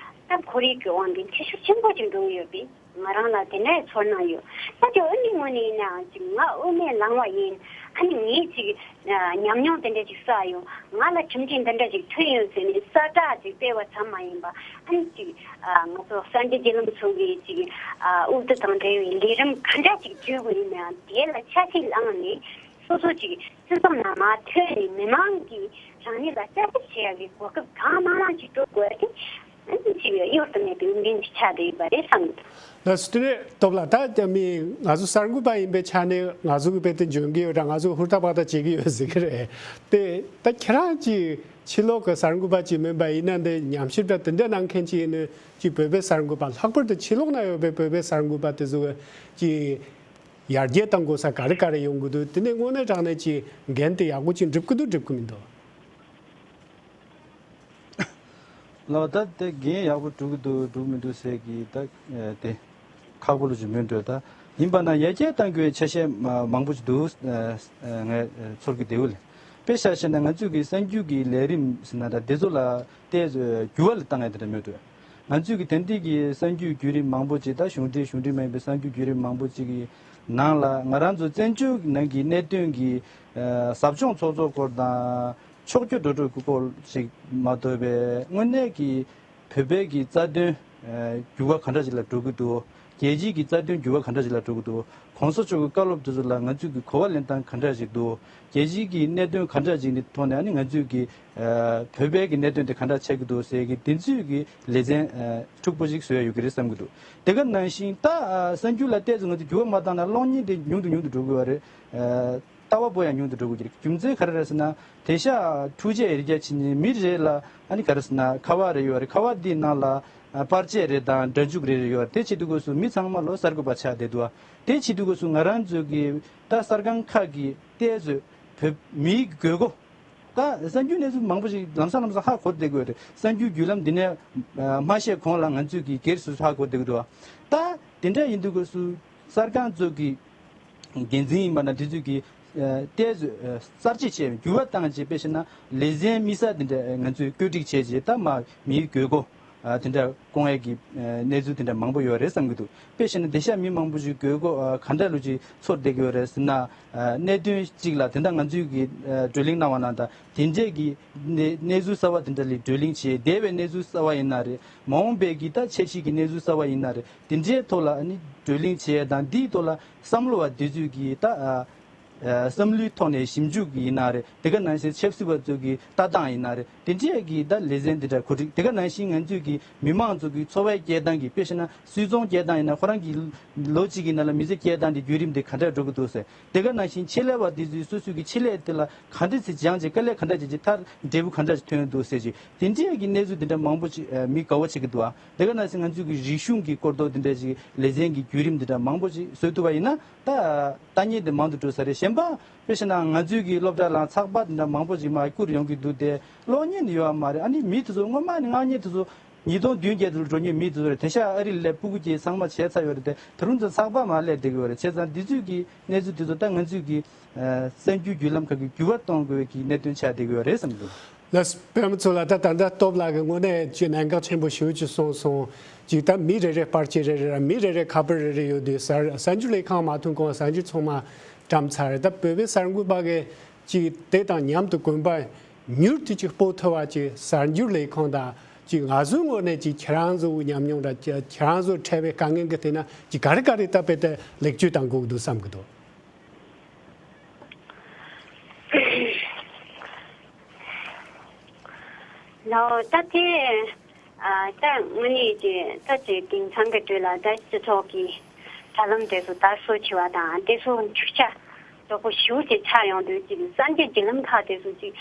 ད་ཁོར་ཡུག་གི་དབང་གིས་འཐུས་ཤོར་ཆེན་པོ་ཅིག་འགྲོ་གི་ཡོད་པས། ང་རང་ལ་དེ་འདྲའི་ཚོར་སྣང་ཡོད། ད་དེ་དབུ་མའི་ངོས་ནས་ཡིན་ནའང་ཅིག་ང་དབུ་མའི་ལངས་པ་ཡིན། ཨ་ནི་ངས་ཅིག་ཉམས་མྱོང་དེ་འདྲ་ཅིག་བསགས་ཡོང་། ང་ལ་གྲུབ་འབྲས་འདི་འདྲ་ཅིག་ཐོན་ཡོད་ཟེར་ནས་གསལ་བསྒྲགས་ཅིག་སྤེལ་བ་ཙམ་མ་ཡིན་པ། ཨ་ནི་ཅིག་ང་ཚོ་གསར་འགྱུར་བརྒྱུད་ལམ་ཚོ་གིས་ཅིག་དབུ་བསྡུ་དང་འབྲེལ་བའི་ལས་རིམ་ག་འདྲ་ཅིག་བསྒྲུབས་པ་ཡིན་ནའང་དེ་ལ་ཆ་ཤས་བླངས་ནས་སོ་སོ་ཅིག་སྤྱི་ཚོགས་ནང་མར་ཐོན་ནས་མི་མང་གིས་རང་ཉིད་ལ་བསྐྱར་ཞིབ་བྱེད་ཡག་གི་གོ་སྐབས་གང་མང་མང་ཞིག་སྤྲོད་དགོས་ཏེ། ཨ་ནི་ཅིག་གཡོལ་དུ་མེད་པའི་འོས་འགན་ཅིག་ཆགས་བསྡད་ཡོད་པ་རེད་བསམ་གྱི་འདུག་ལགས་སོ། དེ་ནས་སྟོབས་ལགས། ད་ལྟ་མི་ང་ཚོ་གསར་འགོད་པ་ཡིན་པའི་ཆ་ནས་ང་ཚོ་གི་དཔེ་དེ་འཇོན་གྱི་ཡོད་དྲ་ང་ཚོ་ཧུར་ཐག་པ་ཐག་བྱེད་ཀྱི་ཡོད་ཟེར་གྱི་རེད་དེ། ད་ཁྱེད་རང་ཅིག་ཕྱི་ལོགས་ཀྱི་གསར་འགོད་པ་ཅིག་མིན་པ་ཡིན་ན་འདི་ཉམས་ཞིབ་དང་དེ་འདྲ་གནང་མཁན་ཅིག་ཡིན་ན་ཅིག་བོད་པའི་གསར་འགོད་པ་ལྷག་པར་དུ་ཕྱི་ལོགས་ན་ཡོད་པའི་བོད་པའི་གསར་འགོད་པ་དེ་ཚོ་ཅིག་ཡར་རྒྱས་གཏང་དགོས་ས་ག་རེ་ག་རེ་ཡོང་གི་འདུག་དེ་ནས་དངོས་གནས་དྲང་གནས་ཅིག་འགན་དེ་ཡག་པོ་ཅིག་འགྲུབ་ཀྱི་འདུག་འགྲུབ་ཀྱི་མི་འདུག་ལགས། ད་དེ་འགན་ཡག་པོ་འགྲུབ་ཀྱི་འདུག་འགྲུབ་མི་འདུག་ཟེར་གྱི་ད་དེ་ཁག་པོ་ལོ་ཅིག་མིན་འགྲོ། ད་ཡིན་པ་ན་ཡར་རྒྱས་གཏང་དགོས་ཆ་ཤས་མང་པོ་ཅིག་འདུག་ངས་ཚོར་གྱི་འདུག་ལགས། དཔེ་ཆ་བཞག་ན་ང་ཚོས་ཀྱི་གསར་འགྱུར་གྱི་ལས་རིམ་ཟེར་ན་ད་དེ་ཚོ་ལ་ཏོག་ཙམ་འགྱུར་བ་ལ་བཏང་ཡ་དེ་འདྲ་མེད་འགྲོ། ང་ཚོས་ཀྱི་དེང་དུས་ཀྱི་གསར་འགྱུར་བརྒྱུད་རིམ་མང་པོ་ཅིག་ད་གཞུང་འབྲེལ་གཞུང་འབྲེལ་མ་ཡིན་པའི་གསར་འགྱུར་བརྒྱུད་རིམ་མང་པོ་ཅིག་གི་ནང་ལ་ང་རང་ཚོ་བཙན་བྱོལ་ནང་གི་གནད་དོན་གྱི་ཟབ་སྦྱོང་ཚོགས་གཙོ་སྐོར་དང་། ཕྱོགས་བསྐྱོད་འགྲོ་གྲབས་ཀྱི་སྐོར་ཞིག་མ་གཏོགས་པའི་དངོས་གནས་ཀྱི་བོད་པའི་གི་རྩ་དོན་འགྱུར་བ་ག་འདྲ་ཞིག་ལ་འགྲོ་གི་འདུག་རྒྱལ་སྤྱིའི་གི་རྩ་དོན་འགྱུར་བ་ག་འདྲ་ཞིག་ལ་འགྲོ་གི་འདུག་གོང་ས་མཆོག་གི་བཀའ་སློབ་དེ་ཚོ་ལ་ང་ཚོས་ཀྱི་གོ་བ་ལེན་སྟངས་ག་འདྲ་ཞིག་འདུག་རྒྱལ་སྤྱིའི་གི་གནད་དོན་ག་འདྲ་ཞིག་གི་ཐོག་ནས་ཨ་ནི་ང་ཚོས་ཀྱི་བོད་པའི་གི་གནད་དོན་དེ་ག་འདྲ་ཆགས་ཀྱི་འདུག་ཟེར་གི་དེ་ཚོའི་གི་ལེ་ཚན་འཁྲུག་པོ་ཞིག་བཟོ་ཡ་ཡོད་ཀྱི་རེད་བསམ་གྱི་འདུག་དེ་ག་ནང་བཞིན་ད་གསར་འགྱུར་ལ་ཏོག་ཙམ་ང་ཚོས་འགྱུར་བ་མ་བཏང་ན་གློག་བརྙན་དེ་ཉུང་དུ་ཉུང་དུ་འགྲོ་གི་ཡོད་རེད། ལྟ་བ་པོ་ཡང་ཉུང་དུ་འགྲོ་དགོས་ཀྱི་རེད། རྒྱུ་མཚན་ག་རེ་རེད་ཟེར་ན། དེང་སང་འཕྲུལ་ཆས་ཡར་རྒྱས་ཕྱིན་ནས་མི་རེ་ལ་ཨ་ནི་ག་རེ་ཟེར་ན་ཁ་པར་རེ་ཡོད་རེད། ཁ་པར་འདིའི་ནང་ལ་ཨ་པར་ཆས་རེ་དང་སྒྲ་འཇུག་རེ་རེ་ཡོད་རེད། དེ་བྱེད་དུས་སྐབས་སུ་མི་ཚང་མ་ལོ་གསར་འགོད་པ་ཆགས་བསྡད་འདུག་ཨ། དེ་བྱེད་དུས་སྐབས་སུ་ང་རང་ཚོ་གི་ད་གསར་ཁང་ཁག་གི་ཏོག་ཙམ་བོད་མིའི་དགོས་མཁོ་ ད་གསར་འགྱུར་གནས་ཚུལ་མང་པོ་ཞིག་ལམ་སང་ལམ་སང་ཧ་གོ་བསྡད་ཀྱི་ཡོད་རེད། གསར་འགྱུར་བརྒྱུད་ལམ་འདི་ནས་ཨ་མ་བཤད་གོང་ལ་ང་ཚོས་ཀྱི་སྒེར་སོ་སོ་ཧ་གོ་བསྡད་ཀྱི་འདུག་ད་དེ་འདྲ་ཡིན་དུས་སྐབས་སུ་གསར་ཁང་ཚོ་གི་འགན་འཛིན་ཡིན་པ་ན་དེ་ཚོས་ཀྱི་ཨ་ཏོག་ཙམ་ཨ་གསར་བརྗེ་བྱས། འགྱུར་བ་བཏང་བྱས། དཔེ་བཤད་ན་ལེ་ཚན་དམིགས་བསལ་དེ་འདྲ་ང་ཚོས་བཀོད་སྒྲིག་བྱས་རྗེས། ད་མ་མིའི་དགོས་མཁོ་ཨ་དེ་འདྲ་སྐོང་ཡས་ཀྱི་ཨ་གནས་ཚུལ་དེ་འདྲ་མང་པོ་ཡོད་རེད་བསམ་གྱི་འདུག་དཔེ་བཤད་ན་དེང་སང་མི་མང་པོ་ཞིག་དགོས་མཁོ་ཨ་ག་འདྲ་ལུགས་ཅིག་ཚོར་བསྡད་ཀྱི་ཡོད་རེད་ཟེར་ན། ཨ་གནད་དོན་གཅིག་ལ་དེ་འདྲ་ང་ཚོས་ཀྱི་ཨ་བགྲོ་གླེང་གནང་བ་ན་ད་དེ་འདྲས་ཀྱི་གནས་གནས་ཚུལ་གསར་བ་དེ་འདྲ་ལ་བགྲོ་གླེང་བྱས། འདས་པའི་གནས་ཚུལ་གསར་བ་ཡིན་ན་རེད། མ་འོངས་པའི་གི་ད་འཆར་གཞི་གི་གནས་ཚུལ་གསར་བ་ཡིན་ན་རེད། དེ་འདྲའི་ཐོག་ལ་ཨ་ནི་བགྲོ་གླེང་བྱས་དང་། འདིའི་ཐོག་ལ་བསམ་བློ་བ་དེ་ཚོས་ཀྱི་ད་ཨ་ཨ་བསམ་བློའི་ཐོག་ནས་ཞིབ་འཇུག་གི་ཡིན་ན་རེད། དེ་ག་ནང་བཞིན་ཆབ་སྲིད་པ་ཚོ་གི་ལྟ་སྟངས་ཡིན་ན་རེད། དེ་འདྲའི་གི་ད་ལེ་ཚན་དེ་འདྲ་གོ་སྒྲིག་དེ་ག་ནང་བཞིན་ང་ཚོས་ཀྱི་མི་མང་ཚོ་གི་འཚོ་བའི་སྐྱེལ་སྟངས་ཀྱི། དཔེ་བཤད་ན་སུད་ཚོང་སྐྱེལ་སྟངས་ཡིན་ན་ཁོ་རང་གི་ལོ་གཅིག་གི་ནང་ལ་མི་ཚེ་སྐྱེལ་སྟངས་དེ་བརྒྱུད་རིམ་དེ་ག་འདྲ་འགྲོ་གི་འདུག་ཟེར། དེ་ག་ནང་བཞིན་ཆེད་ལས་པ་དེ་ཚོས་སོ་སོའི་གི་ཆེད་ལས་དེ་ལ་ག་འདྲ་སེ་སྦྱངས་བྱས། དཀའ་ལས་ག་འདྲ་བྱས་བྱས་མཐར་འབྲས་བུ་ག་འདྲ་ཞིག་ཐོན་འདུག་ཟེར་ཅིག་དེ་འདྲའི་གི་གནས་ཚུལ་དེ་འདྲ་མང་པོ་ཅིག་ཨ་མི་དགའ་བོ་བྱེད་ཀྱི་འདུག་ཨ། དེ་ག་ནང་བཞིན་ང་ཚོའི་གི་རིག་གཞུང་གི་སྐོར་ཐོག་དེ་འདྲ་ཅིག་ལེ་ཚན་གྱི་བརྒྱུད་རིམ་དེ་འདྲ་མང་པོ་ཅིག་བཟོ་ཐུབ་པ་ཡིན་ན་ད་ལྟ་ཉིད་དེ་མང་དུ་འགྲོ་ས་རེད། གཞན་པ་དཔེ་བྱས་ན་ང་ཚོའི་གི་སློབ་གྲྭ་ལ་ཚགས་པར་དེ་འདྲ་མང་པོ་ཅིག་མར་བསྐུར་ཡོང་གི་འདུག་དེ་ཀློག་མཁན་དེ་ཡོད་པ་མ་རེད། ཨ་ནི་མི་དེ་ཚོ་སྔོན་མ་ནས་ངག་རྙིང་དེ་ཚོ་ཉིས་སྟོང་བདུན་བརྒྱད་དུ་འགྲོ་མཁན་མི་དེ་ཚོ་རེད། དེང་སང་ཨ་རི་ལ་སླེབས་སྤུ་གུ་སྐྱེས་ཚང་མ་བྱས་ཚར་ཡོད་རེད་དེ། ད་རུང་ཚོ་ཚགས་པར་མར་ལས་བསྡད་ཀྱི་ཡོད་རེད། བྱས་ཙང་འདི་ཚོའི་གི་གནས་ཚུལ་དེ་ཚོ་ད་ང་ཚོའི་གི་ཨ་གསར་འགྱུར་བརྒྱུད་ལམ་ཁག་གི་འགྱུར་བ་གཏོང་དགོས་ཀྱི་གནད་དོན་ཆགས་བསྡད་ཀྱི་ཡོད་རེད་བསམ་གྱི་འདུག་ལགས། པད་མ་མཚོ་ལགས། ད་ད་ལྟ་སྟོབས་ལགས་ཀྱིས་དངོས་གནས་ཀྱི་གནད་འགག་ཆེན་པོ་ཞེ་པོ་ཅིག་གསུངས་སོང་། ཅིག་ད་མི་རེ་རེ་པར་ཆས་རེ་རེ་ར་མི་རེ་རེ་ཁ་པར་རེ་རེ་ཡོད་དུས། གསར་གསར་འགྱུར་ལས་ཁང་མ་ཐོན་གོང་གསར་འགྱུར་ཚང་མ་བཀྲམ་ཚར་རེད། ད་བོད་པའི་གསར་འགོད་པ་གིས་ཅིག་དེ་དང་མཉམ་དུ་གོམ་པ་མྱུར་དུ་ཅིག་སྤོ་ཐུབ་པ་ཅིག་གསར་འགྱུར་ལས་ཁང་དང་ཅིག་ང་ཚོའི་ངོས་ནས་ཅིག་ཁྱེད་རང་ཚོའི་ཉམས་མྱོང་ར་ཁྱེད་རང་ཚོ་འཕྲད་པའི་དཀའ་ངལ་གྱི་སྟེང་ན་ཅིག་ག་རེ་ག་རེ་ད་དཔེ་དེ་ལེགས་བཅོས་གཏང་དགོས་ཀྱི་འདུག་བསམ་གྱི་འདུག་ལའོ། ད་དེ་ཨ་ད་དངོས་གནས་ཀྱི་ད་དེ་དེང་སང་གི་དུས་ལ་ད་སྤྱི་ཚོགས་ཀྱི་དྲ་ལམ་དེ་ཚོ་དར་སྲོལ་ཆེ་བ་དང་། དེ་ཚོ་འཁྲུག་ཆ་དོད་པོ་ཞེ་པོ་ཅིག་ཆགས་ཡོང་དུས། ཅིག་གསར་འགྱུར་བརྒྱུད་ལམ་ཁག་དེ་ཚོ་ཅིག་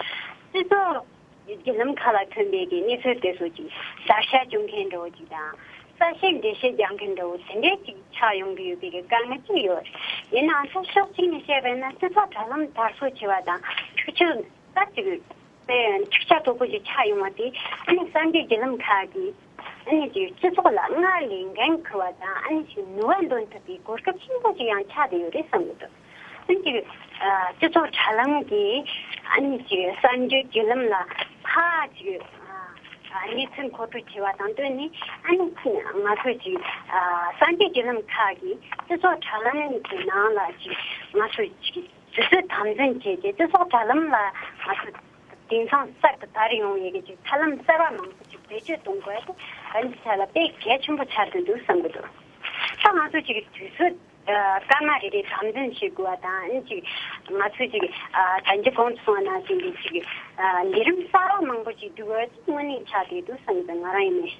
སྤྱི་ཚོགས་བརྒྱུད་ལམ་ཁག་ལ་ཐོན་པའི་གི་གནས་ཚུལ་དེ་ཚོ་ཅིག་གསལ་བཤད་བྱུང་མཁན་འདྲ་བོ་ཅིག་དང་། གསལ་བཤད་འགྲེལ་བཤད་རྒྱག་མཁན་འདྲ་བོ་དེ་འདྲས་ཅིག་ཆགས་ཡོང་གི་ཡོད་པའི་གི་དཀའ་ངལ་ཅིག་ཡོད། ཡིན་ནའང་ད་ཕྱོགས་གཅིག་ནས་བཤད་པ་ཡིན་ན་སྤྱི་ཚོགས་དྲ་ལམ་དར་སྲོལ་ཆེ་བ་དང་། འཁྲུག་ཆ་ད་ཅིག་དཔེ་འཁྲུག་ཆ་དོད་པོ་ཞིག་ཆགས་ཡོང་བ་དེ། ཨ་ནི་གསར་འགྱུར་བརྒྱུད་ལམ་ཁག་གིས་ཨ་ནི་ཅིག་སྤྱི་ཚོགས་ལ་སྔར་ལས་འགན་འཁུར་བ་དང་། ཨ་ནི་ཅིག་ནུས་པ་འདོན་ཐུབ་པའི་གོ་སྐབས་ཆེན་པོ་ཞིག་ཡང་ཆགས་བསྡད་ཡོད་རེད་བསམ་གྱི་འདུག་ཨ་ནི་ཅིག་ཨ་སྤྱི་ཚོགས་དྲ་ལམ་གྱིས་ཨ་ནི་ཅིག་གསར་འགྱུར་བརྒྱུད་ལམ་ལ་ཕར་ཅིག་ཨ་གནས་ཚུལ་མཁོ་སྤྲོད་བྱས་པ་དང་བསྟུན་ནས། ཨ་ནི་ང་ཚོས་ཅིག་ཨ་གསར་འགྱུར་བརྒྱུད་ལམ་ཁག་གིས་སྤྱི་ཚོགས་དྲ་ལམ་གྱི་ནང་ལ་ཅིག་ང་ཚོས་ཅིག་དུས་ཚོད་དམ་འཛིན་བྱས་ཏེ། སྤྱི་ཚོགས་དྲ་ལམ་ལ་ང་ཚོ་དེང་སང་གསར་དུ་དར་ཡོང་བའི་གི་ཅིག་ཐབས་ལམ་གསར་བ་མང་པོ་ཅིག་བེད་སྤྱོད་གཏོང་དགོས་ཏེ། ཨ་ནི་ཆ་ལ་དཔེ་གལ་ཆེན་པོ་ཆགས་བསྡད་འདུག་བསམ་གྱི་འདུག་ད་ང་ཚོ་ཅིག་དུས་ཚོད་ཨ་སྐར་མ་རེ་རེ་དམ་འཛིན་བྱེད་དགོས་པ་དང་། ཨ་ནི་ཅིག་ང་ཚོས་ཅིག་ཨ་ད་གིན་གོང་དུ་སོང་བ་ནང་བཞིན་གྱི་ཅིག་ཨ་ལས་རིམ་གསར་བ་མང་པོ་ཅིག་བསྒྲུབ་དགོས་ཏེ་དངོས་གནས་ཆགས་བསྡད་འདུག་བསམ་གྱི་འདུག་ང་རང་ཡིན་ནའི།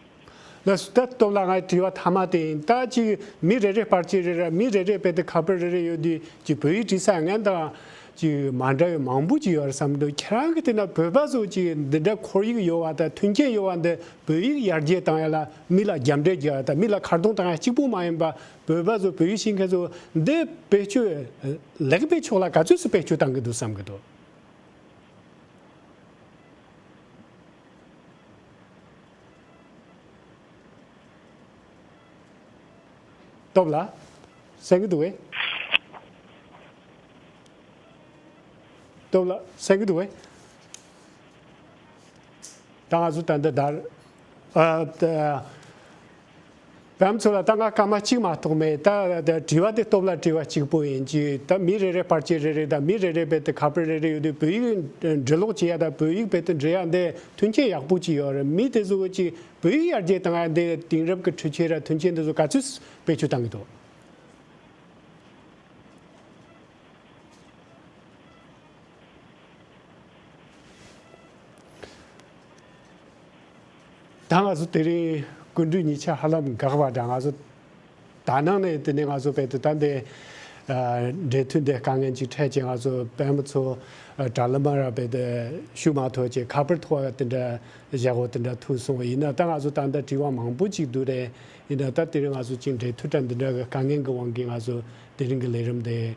ལགས་སོ། ད་སྟོབས་ལགས། ངའི་དྲི་བ་མཐའ་མ་དེ་ཡིན། ད་ཅིག་མི་རེ་རེ་པར་ཆས་རེ་རེ། མི་རེ་རེ་དཔེ་དེ་ཁ་པར་རེ་རེ་ཡོད་དུས། ཅིག་བོད་ཡིག་བྲིས་ས་སྔོན་དང་ཅིག་མ་འདྲ་བའི་མང་པོ་ཅིག་ཡོད་རེད་བསམ་འདུག་ཁྱེད་རང་གི་དེ་ན་བོད་པ་ཚོ་ཅིག་འདི་འདྲ་ཁོར་ཡུག་ཡོད་པ་དང་མཐུན་རྐྱེན་ཡོད་པ་འདི། བོད་ཡིག་ཡར་རྒྱས་བཏང་ཡ་ལ་མི་ལ་རྒྱབ་འདྲེ་རྒྱག་ཡ་དང་མི་ལ་ཁ་རྡུང་བཏང་ཡ་གཅིག་པུ་མ་ཡིན་པ། བོད་པ་ཚོ་བོད་ཡིག་ཤེས་མཁན་ཚོ་འདི་བེད་སྤྱོད་ལེགས་པའི་ཕྱོགས་ལ་ག་ཚོད་སུ་བེད་སྤྱོད་བཏང་གི་འདུག་བསམ་གི་འདུག་སྟོབས་ལགས། གསན་གྱི་འདུག་གས། སྟོབས་ལགས། གསན་གྱི་འདུག་གས། ད་ང་ཚོ་ད་འདི་ལྟར། ཨ། ད། པད་མ་མཚོ་ལགས། ད་ང་སྐར་མ་གཅིག་མ་གཏོགས་མེད། ད་ད་དྲི་བ་དེ་སྟོབས་ལགས་དྲི་བ་གཅིག་པོ་ཡིན་གྱི། ད་མི་རེ་རེ་པར་ཆས་རེ་རེ་དང་མི་རེ་རེ་དཔེ་དེ་ཁ་པར་རེ་རེ་ཡོད་དུས། བོད་ཡིག་འབྲི་ཀློག་བྱེད་ཡ་དང་བོད་ཡིག་དཔེ་དེ་འབྲི་ཡ་འདི་མཐུན་རྐྱེན་ཡག་པོ་ཅིག་ཡོད་རེད། མི་དེ་ཚོ་གི་ཅིག་བོད་ཡིག་ཡར་རྒྱས་བཏང་ཡ་འདི་དེང་རབས་ཀྱི་འཕྲུལ་ཆས་ར་མཐུན་རྐྱེན་དེ་ཚོ་ག་ཚོད་བེད་སྤྱོད་བཏང་གི་འདུག་ད་ང་ཚོ་དེ་རིང་སྐུ་མགྲོན་གཉིས་ཆ་ཧ་ལམ་འགག་པ་འདྲ། ང་ཚོ་ད་ནང་ནས་དེ་ནས་ང་ཚོ་དཔེ་དེ་ད་འདི་ཨ་འབྲེལ་མཐུད་འདི་དཀའ་ངལ་ཅིག་འཕྲད་བྱས། ང་ཚོ་པད་མ་མཚོ་ཨ་དྲ་ལམ་མ་ར་དཔེ་དེ་ཞུ་མ་ཐུབ་བྱས། ཁ་པར་ཐོག་དེ་འདྲ་བཞག་གོ་དེ་འདྲ་ཐུག་སོང་། ཡིན་ན་ད་ང་ཚོ་ད་ལྟ་དྲི་བ་མང་པོ་ཅིག་འདུག་རེད། ཡིན་ན་ད་དེ་རིང་ང་ཚོ་ཅིག་འབྲེལ་མཐུད་འདྲ་འདི་འདྲ་གི་དཀའ་ངལ་གྱི་དབང་གིས་ང་ཚོ་དེ་རིང་གི་ལས་རིམ་དེ་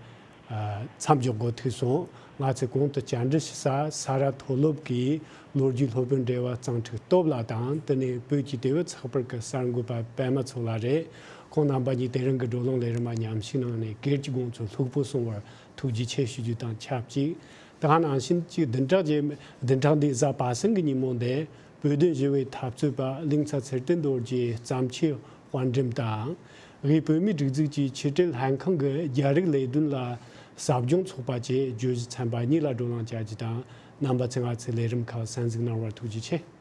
མཚམས་འཇོག་དགོས་ཐུག་སོང་། ང་ཚོས་གོང་དུ་བཅར་འདྲི་ཞུ་ས་ས་རཱ་མཐོ་སློབ་ཀྱི་ལོ་རྒྱུས་སློབ་དཔོན་འབྲེལ་བ་གཙང་ཕྲུག་སྟོབས་ལགས་དང་། དེ་ནས་བོད་ཀྱི་དེ་བོད་ཚགས་པར་གྱི་གསར་འགོད་པ་པད་མ་མཚོ་ལགས་རེད། ཁོང་རྣམ་པ་གཉིས་དེ་རིང་གི་བགྲོ་གླེང་ལས་རིམ་མ་མཉམ་ཞུགས་གནང་ནས་སྒེར་གྱི་དགོངས་ཚུལ་ལྷུག་པོ་གསུངས་པར་ཐུགས་རྗེ་ཆེ་ཞུ་རྒྱུ་དང་ཆབས་ཅིག་དེ་ག་ནང་བཞིན་གྱི་བདུན་ཕྲག་རྗེས་བདུན་ཕྲག་འདིའི་གཟའ་པ་སངས་ཀྱི་ཉིན་མོ་འདིར་བོད་དོན་ཞི་བའི་འཐབ་རྩོད་པ་གླིང་ཚ་ཚེ་བརྟན་རྡོ་རྗེའི་བརྩམས་ཆོས་དཔར་འགྲེམས་དང་། དབུས་བོད་མིའི་སྒྲིག་འཛུགས་ཀྱི་ཕྱི་དྲིལ་ལྷན་ཁང་གི་རྒྱ་རིགས་ལས་དོན་ལ་ཟབ་སྦྱོང་ཚོགས་པ་བཅས་བརྗོད་གཞི་ཚན་པ་གཉིས་ལ་བགྲོ་གླེང་བྱ་རྒྱུ་དང་། རྣམ་པ་ཚོས་ང་ཚོའི་ལས་རིམ་ཁག་གསན་གཟིགས་གནང་བར་ཐུགས་རྗེ་ཆེ།